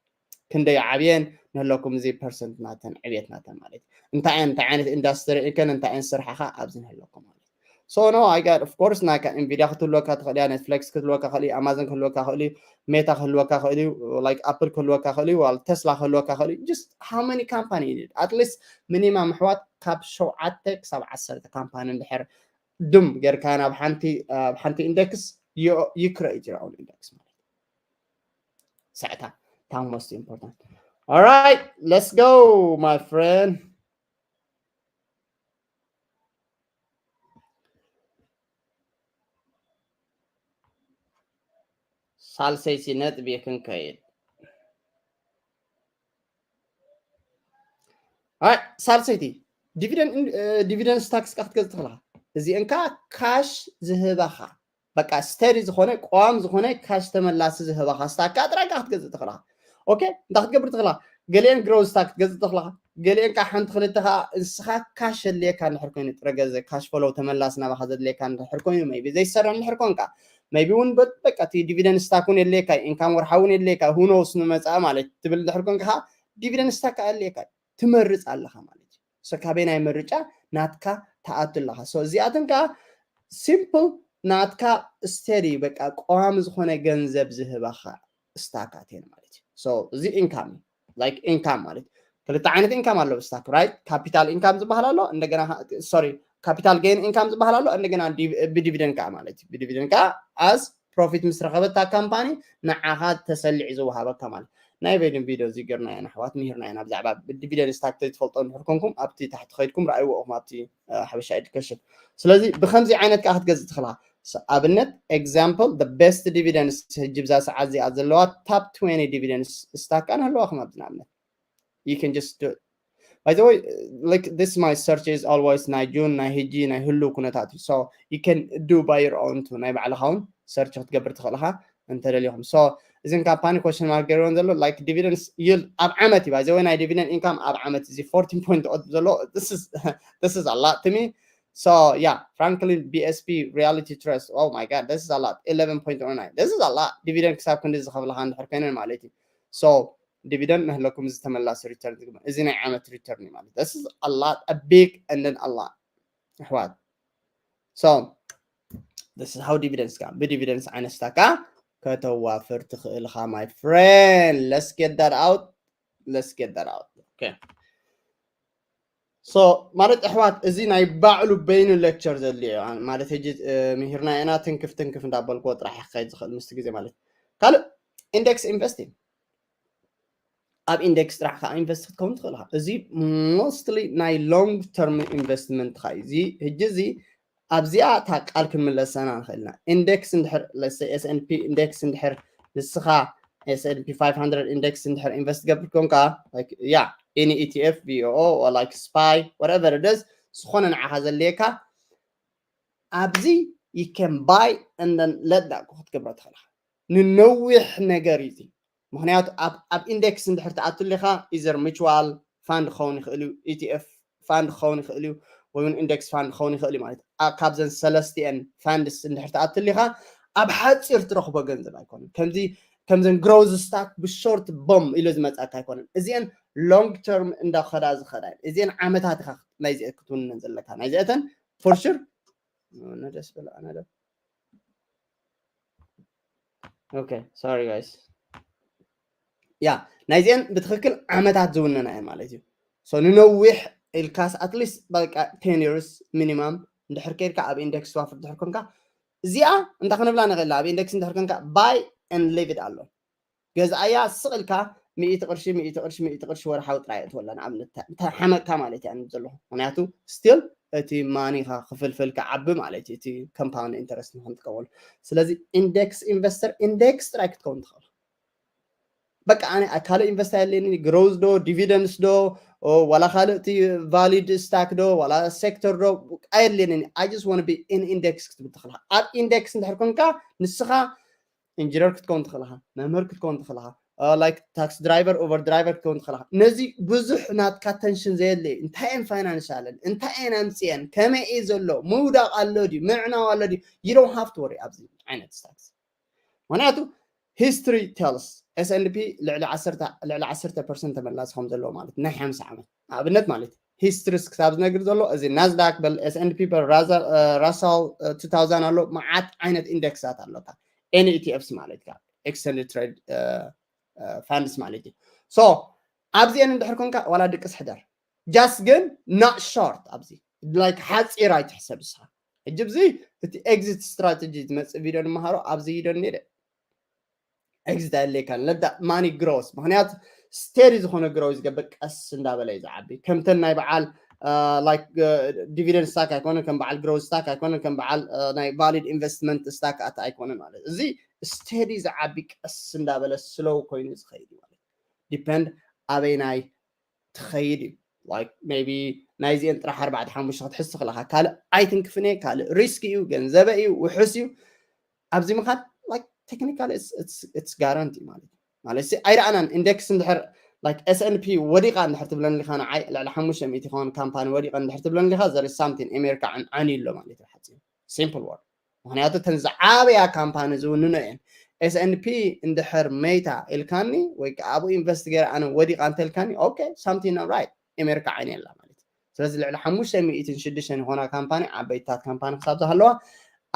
ክንደይ ዓብየን ንህለኩም እዚ ፐርሰንት ናተን ዕብየት ናተን ማለት እዩ። እንታይ እንታይ ዓይነት ኢንዳስትሪ እከን እንታይ ዓይነት ስራሕ ኻ ኣብዚ ንህለኩም ማለት እዩ። So no I got of course ናካ ኢንቪድያ ክትህልወካ ትኽእል እያ፣ ኔትፍሊክስ ክትህልወካ ክእል እዩ፣ ኣማዞን ክህልወካ ክእል እዩ፣ ሜታ ክህልወካ ክእል እዩ፣ like ኣፕል ክህልወካ ክእል እዩ፣ ዋላ ተስላ ክህልወካ ክእል እዩ። Just how many company you need at least ሚኒማም ኣሕዋት ካብ ሸውዓተ ክሳብ ዓሰርተ ካምፓኒ እንድሕር ድም ጌርካ ናብ ሓንቲ ኣብ ሓንቲ ኢንደክስ you create your own index ማለት ሰዕታ ታም most important. All right, let's go my friend. ሳልሰይቲ ነጥቢ ክንከይድ ሳልሰይቲ ዲቪደንድ ስታክስ ካ ክትገዝእ ትኽእልኻ። እዚአን ከዓ ካሽ ዝህባኻ በቃ ስተዲ ዝኾነ ቀዋም ዝኾነ ካሽ ተመላሲ ዝህባኻ ስታክ ከዓ ጥራይ ካ ክትገዝእ ትኽእልኻ። ኦኬ እንታይ ክትገብር ትኽእልኻ? ገሊአን ግሮዝ ስታክ ክትገዝእ ትኽእልኻ። ገሊአን ከዓ ሓንቲ ክልተ ከዓ ንስኻ ካሽ የድልየካ እንድሕር ኮይኑ ጥረ ገንዘብ ካሽ ፈሎው ተመላሲ ናባኻ ዘድልየካ እንድሕር ኮይኑ ሜይቢ ዘይሰርሕ እንድሕር ኮንካ ሜይቢ እውን በቃ እቲ ዲቪደንድ ስታክ እውን የድልየካ ኢንካም ወርሓዊ እውን የድልየካ who knows ንመፃኢ ማለት ትብል እንድሕር ኮንካ ከዓ ዲቪደንድ ስታክ ከዓ የድልየካ ትመርፅ ኣለኻ ማለት እዩ። So ካበይ ናይ ምርጫ ናትካ ትኣቱ ኣለኻ። So እዚኣተን ከዓ ሲምፕል ናትካ steady በቃ ቀዋሚ ዝኾነ ገንዘብ ዝህበኻ ስታካት እየን ማለት እዩ። So እዚ income እዩ። Like income ማለት ክልተ ዓይነት income ኣለዎ ስታክ right? Capital income ዝበሃል ኣሎ እንደገና sorry capital gain income ዝበሃል ኣሎ እንደገና ብዲቪደንድ ከዓ ማለት እዩ። ብዲቪደንድ ከዓ as profit ምስ ረኸበታ ካምፓኒ ንዓኻ ተሰሊዑ ዝወሃበካ ማለት ናይ በይድን ቪድዮ እዚ ገርና ኢና ኣሕዋት ምሂርና ኢና ብዛዕባ ብዲቪደንድ ስታክ ተዝትፈልጦ እንድሕር ኮንኩም ኣብቲ ታሕቲ ከይድኩም ረኣይዎ ኢኹም ኣብቲ ሓበሻ ኤዱኬሽን። ስለዚ ብከምዚ ዓይነት ከዓ ክትገዝእ ትኽእላ። ኣብነት example the best dividends ሕጂ ብዛ ሰዓት እዚኣ ዘለዋ top twenty dividends ስታክ ኣን ኣለዋ ከም ኣብዚ ንኣብነት you can just do it. By the way, like this my search is always ናይ ጁን ናይ ህጂ ናይ ህሉ ኩነታት እዩ። So you can do by your own too ናይ ባዕልኻ እውን search ክትገብር ትኽእልኻ እንተደሊኹም። So እዚን ካምፓኒ question mark ገይርዎን ዘሎ like dividends yield ኣብ ዓመት እዩ። By the way ናይ dividend income ኣብ ዓመት እዚ fourteen point ዘሎ this is a lot to me. So yeah, Franklin B S P Realty Trust, oh my god, this is a lot. Eleven point oh nine, this is a lot. Dividend ክሳብ ክንዲ ዝኸፍልኻ እንድሕር ኮይነን ማለት እዩ። So dividend ንህለኩም እዚ ተመላሲ return ዝግበር እዚ ናይ ዓመት return እዩ ማለት this is a lot, a big and then a lot ኣሕዋት። So this is how dividends ከዓ ብዲቪደንስ ዓይነት ስታካ ከተዋፍር ትኽእልኻ my friend. Let's get that out. Let's get that out. Okay. So ማለት ኣሕዋት እዚ ናይ ባዕሉ በይኑ lecture ዘድልዮ ማለት ሕጂ ምሂርና ኢና ትንክፍ ትንክፍ እንዳበልክዎ ጥራሕ ክኸይድ ዝኽእል ምስቲ ግዜ ማለት ካልእ index investing ኣብ index ጥራሕ ከዓ invest ክትከውን ትኽእል ኢኻ። እዚ mostly ናይ long term investment ኻ እዚ ሕጂ እዚ ኣብዚኣ እታ ቃል ክንምለሰና ንኽእል ኢና። Index እንድሕር let's say S and P index እንድሕር ንስኻ S and P five hundred index እንድሕር invest ገብር ኮንካ like yeah any E T F V O O or like spy whatever it is ዝኾነ ንዓኻ ዘድልየካ ኣብዚ you can buy and then let that go ክትገብሮ ትኽእል ኢኻ። ንነዊሕ ነገር እዩ እዚ። ምክንያቱ ኣብ index እንድሕር ትኣቱ ኣለኻ either mutual fund ክኸውን ይኽእል እዩ ETF fund ክኸውን ይኽእል እዩ ወይ index fund ክኸውን ይኽእል እዩ ማለት ካብዘን ሰለስቲአን funds እንድሕር ትኣቱ ኣለኻ ኣብ ሓፂር ትረኽቦ ገንዘብ ኣይኮነን። ከምዚ ከምዘን growth stock ብshort bomb ኢሉ ዝመፃካ ኣይኮነን። እዚአን long term እንዳኸዳ ዝኸዳ እዚአን ዓመታት ኢኻ ናይዚአ ክትውንን ዘለካ ናይዚአተን for sure ነደስ በለ ኣነ ዶ okay sorry guys yeah ናይዚአን ብትኽክል ዓመታት ዝውነና እየን ማለት እዩ። So ንነዊሕ ኢልካስ at least በቃ ten years minimum እንድሕር ከይድካ ኣብ index ትዋፍር ድሕር ኮንካ እዚኣ እንታይ ክንብላ ንኽእል ኣብ index እንድሕር ኮንካ buy and leave it ኣሎ ገዝኣያ ስቕ ኢልካ ሚእቲ ቅርሺ ሚእቲ ቅርሺ ሚእቲ ቅርሺ ወርሓዊ ጥራይ እትወላ ንኣብነት እንተ ሓመቅካ ማለት እያ ዘለኹ ምክንያቱ still እቲ money ኻ ክፍልፍል ክዓቢ ማለት እዩ እቲ compound interest ንክንጥቀመሉ ስለዚ index investor index ጥራይ ክትከውን ትኽእል በቃ ኣነ ካልእ invest ኣየለኒ growth ዶ dividends ዶ ዋላ ካልእ እቲ valid stock ዶ ዋላ sector ዶ ኣየድልየኒ I just wanna be in index ክትብል ትኽእል ኣብ index እንድሕር ኮንካ ንስኻ engineer ክትከውን ትኽእል ኢኻ መምህር ክትከውን ትኽእል ኢኻ like tax driver Uber driver ክትከውን ትኽእል ኢኻ ነዚ ብዙሕ ናትካ attention ዘየለ እንታይ እየን financial እንታይ እየን ኣምፅአን ከመይ እዩ ዘሎ ምውዳቕ ኣሎ ድዩ ምዕናው ኣሎ ድዩ you don't have to worry ኣብዚ ዓይነት stocks ምክንያቱ history tells S and P ልዕሊ ዓሰርተ ልዕሊ ዓሰርተ percent ተመላሲ ከም ዘለዎ ማለት ናይ ሓምሳ ዓመት ኣብነት ማለት history ክሳብ ዝነግር ዘሎ እዚ Nasdaq በል S and P በል Russell two thousand ኣሎ መዓት ዓይነት index ኣት ኣሎ any ETFs ማለት ካ exchange traded funds ማለት እዩ so ኣብዚአን እንድሕር ኮንካ ዋላ ድቅስ ሕደር just ግን not short ኣብዚ like ሓፂር ኣይትሕሰብ ንስኻ ሕጂ ብዚ እቲ exit strategy ዝመፅእ video ንመሃሮ ኣብዚ video ኔደ exit ኣየድልየካን let that money grows ምክንያቱ steady ዝኾነ grow ዝገብር ቀስ እንዳበለ እዩ ዝዓቢ ከምተን ናይ በዓል like dividend stock ኣይኮነን ከም በዓል growth stock ኣይኮነን ከም በዓል ናይ valid investment stock ኣት ኣይኮነን ማለት እዚ steady ዝዓቢ ቀስ እንዳበለ slow ኮይኑ ዝኸይድ ማለት depend ኣበይናይ ትኸይድ እዩ like maybe ናይዚአን ጥራሕ ኣርባዕተ ሓሙሽተ ክትሕዝ ትኽእልኻ ካልእ ኣይትንክፍን እየ ካልእ risk እዩ ገንዘበ እዩ ውሑስ እዩ ኣብዚ ምኻድ like technically it's guarantee ማለት እዩ ማለት ሲ ኣይረኣናን index እንድሕር like S and P ወዲቓ እንድሕር ትብለኒ ኢኻ ንዓይ ልዕሊ ሓሙሽተ ሚእቲ ኸውን ካምፓኒ ወዲቓ እንድሕር ትብለኒ ኢኻ there is something ኣሜሪካ ዓንዓኒ ኣሎ ማለት እዩ ሓፂሩ simple word ምክንያቱ እተን ዝዓበያ ካምፓኒ ዝውንኖ እየን S and P እንድሕር መይታ ኢልካኒ ወይ ከዓ ኣብኡ invest ገይረ ኣነ ወዲቓ እንተ ኢልካኒ okay something not right ኣሜሪካ ዓይኒ የላ ማለት እዩ ስለዚ ልዕሊ ሓሙሽተ ሚእትን ሽዱሽተን ዝኾና ካምፓኒ ዓበይታት ካምፓኒ ክሳብ ዝሃለዋ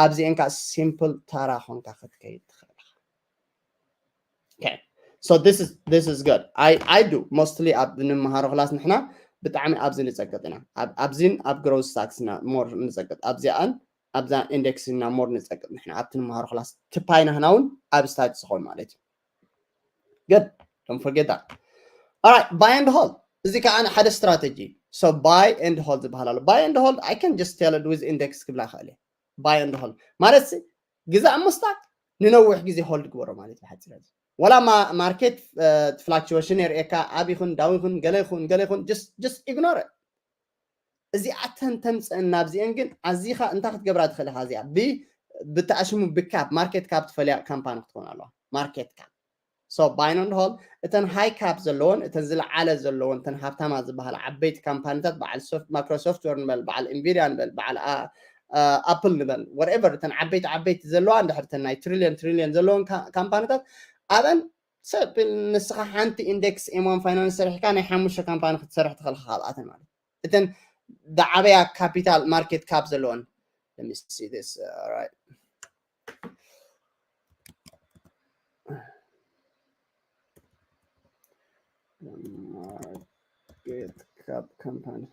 ኣብዚአን ከዓ simple ተራ ኮንካ ክትከይድ ትኽእል ኢኻ። Okay, so this is this is good. I I do mostly ኣብ እንመሃሮ ክላስ ንሕና ብጣዕሚ ኣብዚ ንፀቅጥ ኢና። ኣብዚን ኣብ growth stocks ኢና more ንፀቅጥ፣ ኣብዚኣን ኣብዛ index ኢና more ንፀቅጥ ንሕና ኣብቲ ንመሃሮ ክላስ። ትፓይና ህና እውን ኣብ stocks ዝኾን ማለት እዩ። Good, don't forget that. All right, buy and hold። እዚ ከዓ ሓደ strategy። So buy and hold ዝበሃል ኣሎ። Buy and hold, I can just tell it with index ክብላ ይኽእል እየ። Buy and hold ማለት ግዛእ እሞ stock ንነዊሕ ግዜ hold ግበሮ ማለት ብሓፂር። ወላ market fluctuation የርእየካ፣ ኣብ ይኹን ዳው ይኹን ገለ ይኹን ገለ ይኹን just ignore። እዚኣተን ተምፅእን ናብዚአን ግን ኣዚኻ እንታይ ክትገብራ ትኽእል ኢኻ? እዚኣ ብተኣሽሙ ብ cap፣ market cap ትፈልያ ካምፓኒ ክትኮን ኣለዋ። Market cap። So buy and hold፣ እተን high cap ዘለዎን እተን ዝለዓለ ዘለዎን እተን ሃብታማ ዝበሃላ ዓበይቲ ካምፓኒታት በዓል Microsoft ንበል፣ በዓል Nvidia ንበል፣ በዓል Apple ንበል፣ whatever፣ እተን ዓበይቲ ዓበይቲ ዘለዋ እንድሕር እተን ናይ trillion trillion ዘለዎን ካምፓኒታት ኣብአን ሰብ ንስኻ ሓንቲ index M one finance ሰሪሕካ ናይ ሓሙሽተ ካምፓኒ ክትሰርሕ ትኽእል ካብኣተን ማለት እተን ዝዓበያ capital market cap ዘለወን። Let me see this. All right. Market cap company.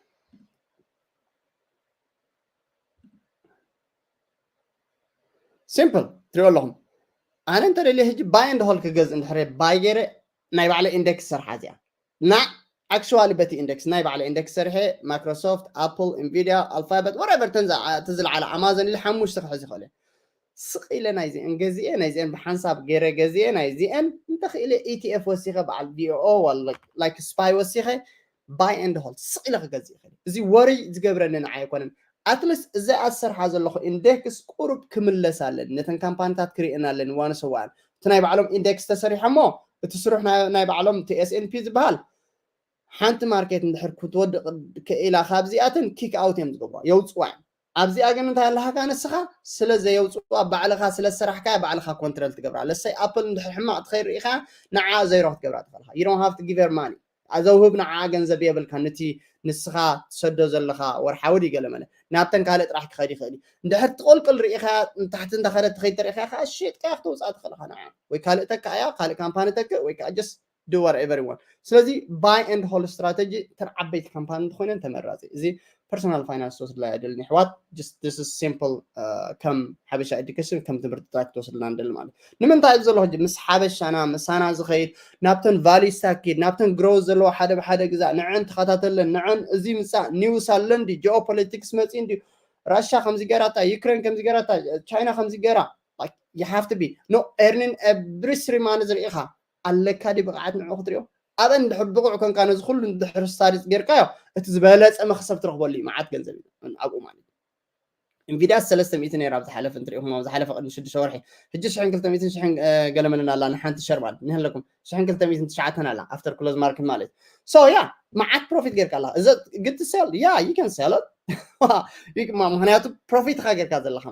Simple ትሪኦ ኣለኹም። ኣነ እንተደልየ ሕጂ buy and hold ክገዝእ እንድሕር buy ገይረ ናይ ባዕለ index ሰርሓ እዚኣ ና actually በቲ index ናይ ባዕለ index ሰርሐ Microsoft፣ Apple፣ Nvidia፣ Alphabet፣ whatever እተን ዝለዓለ Amazon ኢለ ሓሙሽተ ክሕዝ ይኽእል። ስቕ ኢለ ናይዚአን ገዚኤ ናይዚአን ብሓንሳብ ገይረ ገዚኤ ናይዚአን እንተኽኢለ E T F ወሲኸ በዓል V O O like spy ወሲኸ buy and hold ስቕ ኢለ ክገዝእ ይኽእል። እዚ worry ዝገብረኒ ንዓይ ኣይኮነን። At least እዚ ኣሰርሓ ዘለኹ index ቁሩብ ክምለስ ኣለኒ፣ ነተን ካምፓኒታት ክርእየን ኣለኒ ዋንስ ዋን። እቲ ናይ ባዕሎም index ተሰሪሖሞ እቲ ስሩሕ ናይ ባዕሎም እቲ S and P ዝበሃል ሓንቲ market እንድሕር ክትወድቕ ክኢላ ካብዚኣተን kick out እዮም ዝገብሩ፣ የውፅዋ እዮም። ኣብዚኣ ግን እንታይ ኣለካ ንስኻ ስለ ዘየውፅዋ ባዕልኻ ስለ ዝሰራሕካ ባዕልኻ control ትገብራ። ለሰይ Apple እንድሕር ሕማቕ ትኸይድ ርኢኻ ንዓ zero ክትገብራ ትኽእልካ። You don't have to give her money። ዘውህብ ንዓ ገንዘብ የብልካ። ነቲ ንስኻ ትሰዶ ዘለኻ ወርሓዊ ድዩ ገለመለ ናብተን ካልእ ጥራሕ ክኸድ ይኽእል እዩ። እንድሕር ትቆልቅል ርኢኻ ንታሕቲ እንተኸደት ትኸይድ ተርኢኻ ከዓ ሽጥካ ክትውፃእ ትኽእልካ ንዓ ወይ ካልእ ተካ እያ ካልእ ካምፓኒ ተክእ ወይ ከዓ just do whatever you want። ስለዚ buy and hold strategy እተን ዓበይቲ ካምፓኒ እንተኮይነን ተመራፂ። እዚ personal finance ትወስድላ ኣይደልን ኣሕዋት። Just this is simple ከም ሓበሻ education ከም ትምህርቲ ጥራይ ክትወስድላ ንደሊ ማለት። ንምንታይ እዚ ዘሎ ሕጂ ምስ ሓበሻና ምሳና ዝኸይድ ናብተን value stock ኪድ ናብተን growth ዘለዎ ሓደ ብሓደ ግዛእ ንዐን ተኸታተለን ንዐን እዚ ምፃእ news ኣሎ እንዲ geopolitics መፂ እንዲ ራሻ ከምዚ ገራታ ዩክሬን ከምዚ ገራታ ቻይና ከምዚ ገራ you have to be no earning every three months ርኢኻ ኣለካ ዲ ብቕዓት ንዑ ክትሪኦ ኣብአን ድሕር ብቑዕ ኮንካ ነዚ ኩሉ ድሕር studies ጌርካዮ እቲ ዝበለፀ መክሰብ ትረኽበሉ እዩ። መዓት ገንዘብ እዩ ኣብኡ ማለት እዩ። Nvidia ሰለስተ ሚእቲ ነይራ ኣብ ዝሓለፈ እንትሪኢኹም ኣብ ዝሓለፈ ቅድሚ ሽዱሽተ ወርሒ ሕጂ ሽሕን ክልተ ሚእትን ሽሕን ገለመለን ኣላ ንሓንቲ share ማለት ንህለኩም ሽሕን ክልተ ሚእትን ትሽዓተን ኣላ after close market ማለት so yeah መዓት profit ጌርካ ኣለካ። Is it good to sell? Yeah, you can sell it. ምክንያቱ profit ኢኻ ጌርካ ዘለካ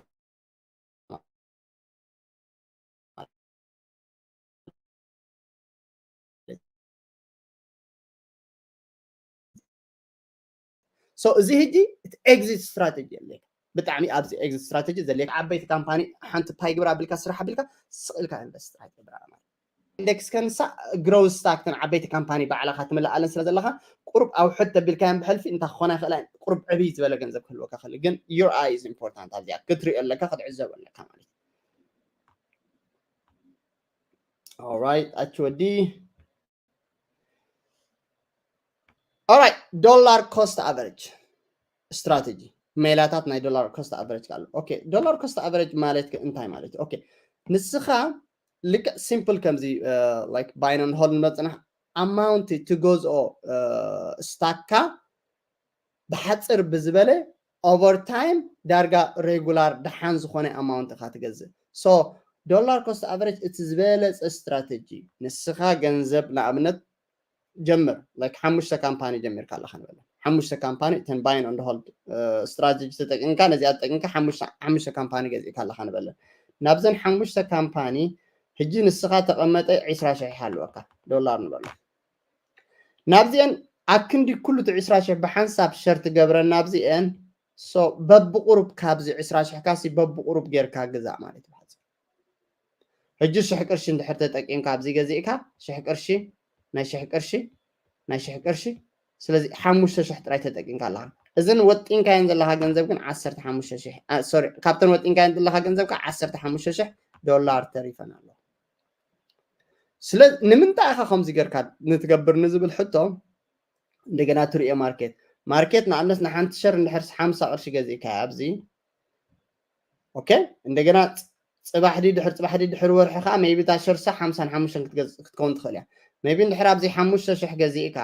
so እዚ ሕጂ እቲ exit strategy የድልየካ። ብጣዕሚ ኣብዚ exit strategy ዘድልየካ ዓበይቲ ካምፓኒ ሓንቲ pie ግብራ ኣቢልካ ስራሕ ኣቢልካ ስቕ ኢልካ invest ጥራሕ ትገብራ ማለት index ከንሳ growth stock ተን ዓበይቲ ካምፓኒ ባዕልኻ ትምልኣለን ስለ ዘለኻ ቁሩብ ኣውሕድ ተቢልካየን ብሕልፊ እንታይ ክኾና ይኽእላ ቁሩብ ዕብይ ዝበለ ገንዘብ ክህልወካ ይኽእል ግን your eye is important ኣብዚኣ ክትሪኦ ኣለካ ክትዕዘቦ ኣለካ ማለት እዩ። All right ኣች ወዲ All right, dollar cost average strategy ሜላታት ናይ dollar cost average ኣሎ። Okay, dollar cost average ማለት እንታይ ማለት እዩ? Okay, ንስኻ ልክዕ simple ከምዚ like buy and hold ንበፅና amount ትገዝኦ stock ካ ብሓፅር ብዝበለ over time ዳርጋ regular ደሓን ዝኾነ amount ኢኻ ትገዝእ። So dollar cost average እቲ ዝበለፀ strategy ንስኻ ገንዘብ ንኣብነት ጀምር like ሓሙሽተ ካምፓኒ ጀሚርካ ኣለካ ንበል ሓሙሽተ ካምፓኒ እተን buy and hold strategy ተጠቂምካ ነዚኣ ተጠቂምካ ሓሙሽተ ካምፓኒ ገዚእካ ኣለካ ንበል ናብዘን ሓሙሽተ ካምፓኒ ሕጂ ንስኻ ተቐመጠ ዒስራ ሽሕ ኣለወካ ዶላር ንበል ናብዚአን ኣክንዲ ኩሉ እቲ ዒስራ ሽሕ ብሓንሳብ share ትገብረን ናብዚአን So በብቁሩብ ካብዚ ዕስራ ሽሕ ካሲ በብቁሩብ ጌርካ ግዛእ ማለት እዩ። ሕጂ ሽሕ ቅርሺ እንድሕር ተጠቂምካ ኣብዚ ገዚእካ ሽሕ ቅርሺ ናይ ሽሕ ቅርሺ ናይ ሽሕ ቅርሺ ስለዚ ሓሙሽተ ሽሕ ጥራይ ተጠቂምካ ኣለካ። እዘን ወጢንካየን ዘለካ ገንዘብ ግን ዓሰርተ ሓሙሽተ ሽሕ ሶሪ ካብተን ወጢንካየን ዘለካ ገንዘብ ከዓ ዓሰርተ ሓሙሽተ ሽሕ ዶላር ተሪፈን ኣሎ። ስለ ንምንታይ ኢኻ ከምዚ ጌርካ ንትገብር ንዝብል ሕቶ እንደገና ትሪኦ ማርኬት ማርኬት ንኣብነት ንሓንቲ ሸር እንድሕር ሓምሳ ቅርሺ ገዚእካ ኣብዚ ኦኬ እንደገና ፅባሕ ድዩ ድሕር ፅባሕ ድዩ ድሕር ወርሒ ከዓ maybe እታ ሸርሳ ሓምሳን ሓሙሽተን ክትገዝእ ክትከውን ትኽእል እያ። Maybe እንድሕር ኣብዚ ሓሙሽተ ሽሕ ገዚእካ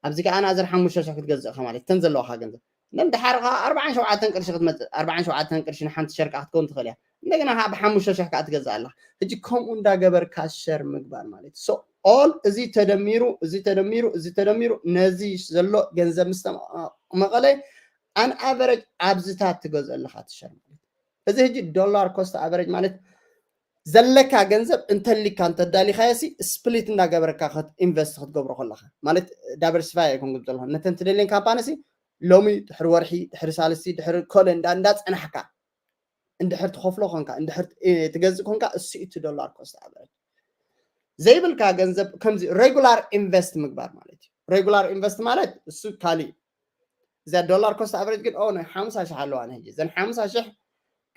ኣብዚ ከዓ ናእዘር ሓሙሽተ ሽሕ ክትገዝእ ኢኻ ማለት እተን ዘለዋካ ገንዘብ እንድሓር ከዓ ኣርባዓን ሸውዓተን ቅርሺ ክትመፅእ ኣርባዓን ሸውዓተን ቅርሺ ንሓንቲ ሸር ከዓ ክትከውን ትኽእል እያ። እንደገና ከዓ ብሓሙሽተ ሽሕ ከዓ ትገዝእ ኣላ። ሕጂ ከምኡ እንዳገበርካ ሸር ምግባር ማለት so all እዚ ተደሚሩ እዚ ተደሚሩ እዚ ተደሚሩ ነዚ ዘሎ ገንዘብ ምስ ተመቐለ an average ኣብዝታት ትገዝእ ኣለካ ትሸር ማለት እዚ ሕጂ ዶላር ኮስት ኣቨሬጅ ማለት ዘለካ ገንዘብ እንተሊካ እንተዳሊካዮ ሲ ስፕሊት እንዳገበረካ ኢንቨስት ክትገብሮ ከለካ ማለት ዳይቨርሲፋይ ኣይኮን ግብ ዘለካ ነተን ትደልየን ካምፓኒ ሲ ሎሚ ድሕሪ ወርሒ ድሕሪ ሳልስቲ ድሕሪ ኮለ እንዳ እንዳፀናሕካ እንድሕር ትኸፍሎ ኮንካ እንድሕር ትገዝእ ኮንካ እሱ እቲ ዶላር ኮስት ኣቨሬጅ ዘይብልካ ገንዘብ ከምዚ ሬጉላር ኢንቨስት ምግባር ማለት እዩ። ሬጉላር ኢንቨስት ማለት እሱ ካሊእ እዚኣ ዶላር ኮስት ኣቨሬጅ ግን ኦ ናይ ሓምሳ ሽሕ ኣለዋ ነ እዘን ሓምሳ ሽሕ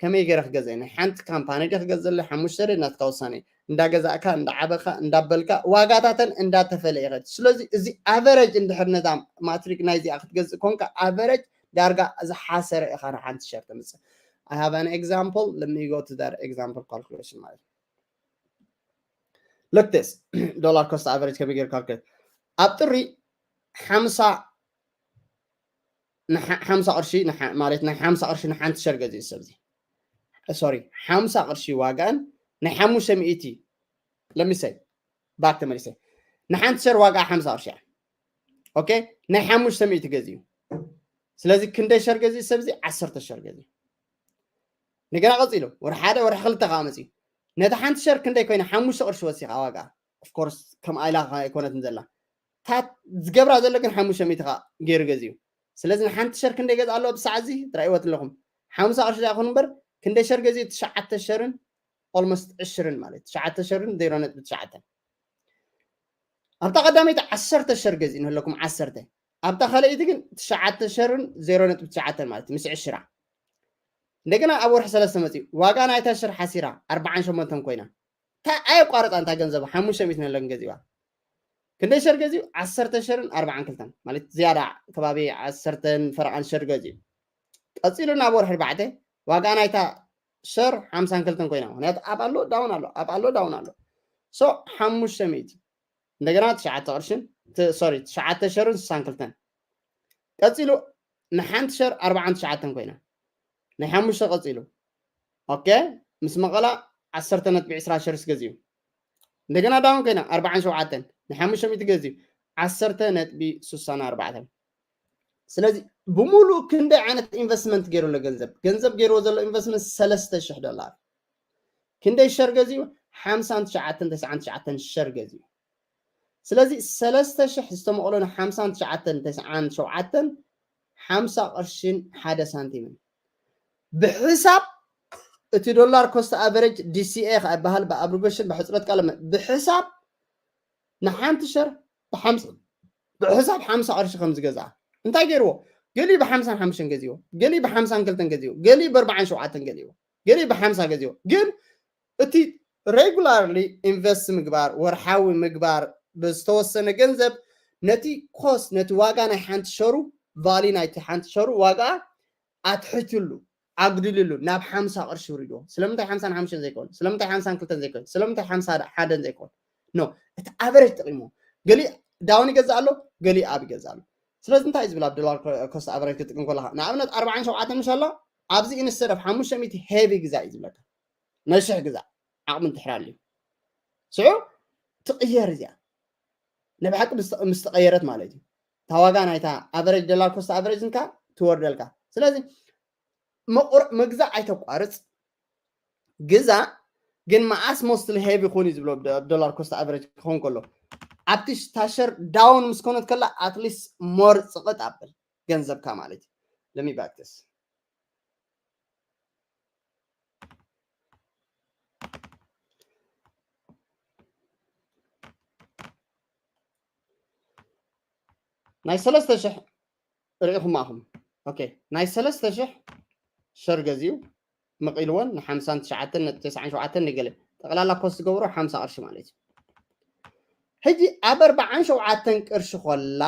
ከመይ ገይረ ክገዘ ናይ ሓንቲ ካምፓኒ ደ ክገዘለ ሓሙሽተ ደ ናትካ ውሳነ እንዳገዛእካ እንዳዓበካ እንዳበልካ ዋጋታተን እንዳተፈለ ይኸድ። ስለዚ እዚ ኣቨረጅ እንድሕር ነዛ ማትሪክ ናይዚኣ ክትገዝእ ኮንካ ኣቨረጅ ዳርጋ ዝሓሰረ ኢኻ ንሓንቲ ሸር ተምፅእ። I have an example. Let me go to that example calculation ማለት look this dollar cost average ከመይ ገይርካ ኣብ ጥሪ ሓምሳ ሓምሳ ቅርሺ ማለት ናይ ሓምሳ ቅርሺ ንሓንቲ ሸር ገዚኡ ሰብ እዚ ሶሪ ሓምሳ ቅርሺ ዋጋን ናይ ሓሙሽተ ሚእቲ ለሚሰይ ባክ ተመሊሰ ንሓንቲ ሸር ዋጋ ሓምሳ ቅርሺ እያ። ኦኬ ናይ ሓሙሽተ ሚእቲ ገዚኡ ስለዚ ክንደይ ሸር ገዚኡ ሰብ እዚ ዓሰርተ ሸር ገዚኡ እንደገና ቀፂሉ ወር ሓደ ወር ክልተ ከዓ መፂኡ ነቲ ሓንቲ ሸር ክንደይ ኮይነ ሓሙሽተ ቅርሺ ወሲኻ ዋጋ ኦፍኮርስ ከም ኣይላ ኣይኮነትን ዘላ ታት ዝገብራ ዘሎ ግን ሓሙሽተ ሚእቲ ከዓ ገይሩ ገዚኡ ስለዚ ንሓንቲ ሸር ክንደይ ገዛ ኣለዎ ብሳዕ እዚ ትረእይወት ኣለኹም ሓምሳ ቅርሺ ዳ ይኹን እምበር ክንደይ ሸር ገዚኡ ትሽዓተ ሸርን ኦልሞስት ዕሽርን ማለት ትሽዓተ ሸርን ዜሮ ነጥቢ ትሽዓተ ኣብታ ቀዳመይቲ ዓሰርተ ሸር ገዚኡ ንህለኩም ዓሰርተ ኣብታ ካልኣይቲ ግን ትሽዓተ ሸርን ዜሮ ነጥቢ ትሽዓተ ማለት ምስ ዕሽራ እንደገና ኣብ ወርሒ ሰለስተ መፂኡ ዋጋ ናይታ ሸር ሓሲራ ኣርባዓን ሸሞንተን ኮይና እንታይ ኣየቋረፃ እንታይ ገንዘቡ ሓሙሽተ ሚእቲ ነለን ገዚዋ ክንደይ ሸር ገዚኡ ዓሰርተ ሸርን ኣርባዓን ክልተን ማለት ዝያዳ ከባቢ ዓሰርተን ፈረቓን ሸር ገዚኡ ቀፂሉ ናብ ወርሒ ኣርባዕተ ዋጋ ናይታ ሸር ሓምሳን ክልተን ኮይና ምክንያቱ ኣብ ኣሎ ዳውን ኣሎ ኣብ ኣሎ ዳውን ኣሎ so ሓሙሽተ ሚእቲ እንደገና ትሽዓተ ቅርሽን ሶሪ ትሽዓተ ሸርን ስሳን ክልተን ቀፂሉ ንሓንቲ ሸር ኣርባዓን ትሽዓተን ኮይና ናይ ሓሙሽተ ቀፂሉ ኦኬ ምስ መቐላ ዓሰርተ ነጥቢ ዕስራ ሸርስ ገዚኡ እንደገና ዳውን ኮይና ኣርባዓን ሸውዓተን ናይ ሓሙሽተ ሚእቲ ገዚኡ ዓሰርተ ነጥቢ ስሳን ኣርባዕተን ስለዚ ብሙሉእ ክንደይ ዓይነት ኢንቨስትመንት ገይሩ ኣሎ ገንዘብ ገንዘብ ገይርዎ ዘሎ ኢንቨስትመንት ሰለስተ ሽሕ ዶላር ክንደይ ሸር ገዚኡ ሓምሳን ትሽዓተን ተስዓን ትሽዓተን ሸር ገዚኡ ስለዚ ሰለስተ ሽሕ ዝተመቕሎ ንሓምሳን ትሽዓተን ተስዓን ሸውዓተን ሓምሳ ቅርሽን ሓደ ሳንቲምን ብሕሳብ እቲ ዶላር ኮስት ኣቨሬጅ ዲሲኤ ከዓ ይበሃል ብኣብሪቬሽን ብሕፅረት ቃለ ብሕሳብ ንሓንቲ ሸር ብሓምሳ ብሕሳብ ሓምሳ ቅርሺ ከም ዝገዝኣ እንታይ ገይርዎ ገሊኡ ብሓምሳን ሓሙሽተን ገዚዎ ገሊኡ ብሓምሳን ክልተን ገዚዎ ገሊኡ ብኣርባዓን ሸውዓተን ገሊዎ ገሊኡ ብሓምሳ ገዚዎ ግን እቲ ሬጉላርሊ ኢንቨስት ምግባር ወርሓዊ ምግባር ብዝተወሰነ ገንዘብ ነቲ ኮስት ነቲ ዋጋ ናይ ሓንቲ ሸሩ ቫሊ ናይቲ ሓንቲ ሸሩ ዋጋ ኣትሕትሉ ኣጉድልሉ ናብ ሓምሳ ቅርሺ ውሪድዎ ስለምንታይ ሓምሳን ሓሙሽተን ዘይኮን ስለምንታይ ሓምሳን ክልተን ዘይኮን ስለምንታይ ሓምሳ ሓደን ዘይኮን ኖ እቲ ኣቨሬጅ ጥቂምዎ ገሊ ዳውን ይገዝእ ኣሎ ገሊ ኣብ ይገዝእ ኣሎ ስለዚ እንታይ እዩ ዝብል ኣብ ዶላር ኮስት ኣቨሬጅ ክጥቅም ከለካ ንኣብነት ኣርባዓን ሸውዓተን ምሽ ኣሎ ኣብዚ ኢንስተድ ኦፍ ሓሙሽተ ሚእቲ ሄቪ ግዛ እዩ ዝብለካ ነሽሕ ግዛ ዓቕሚ እንትሕር ኣልዩ ስዑ ትቕየር እዚኣ ናይ ብሓቂ ምስ ተቐየረት ማለት እዩ እታ ዋጋ ናይታ ኣቨሬጅ ዶላር ኮስት ኣቨሬጅ ንካ ትወርደልካ ስለዚ ምግዛእ ኣይተቋርፅ ግዛ ግን መዓስ ሞስትሊ ሄቪ ይኹን እዩ ዝብሎ ዶላር ኮስት ኣቨሬጅ ክኸውን ከሎ ኣብቲ ታሸር ዳውን ምስ ኮነት ከላ ኣትሊስት ሞር ፅቕጥ ኣብል ገንዘብካ ማለት እዩ Let me back this. ናይ ሰለስተ ሽሕ ርኢኹም ኣኹም። ኦኬ፣ ናይ ሰለስተ ሽሕ ሸር ገዚኡ መቒልወን ን ሓምሳን ትሽዓተን ነጥቢ ተስዓን ሸውዓተን ንገለ ጠቕላላ ኮስት ዝገብሮ ሓምሳ ቅርሺ ማለት እዩ። ሕጂ ኣብ ኣርባዓን ሸውዓተን ቅርሺ ኮላ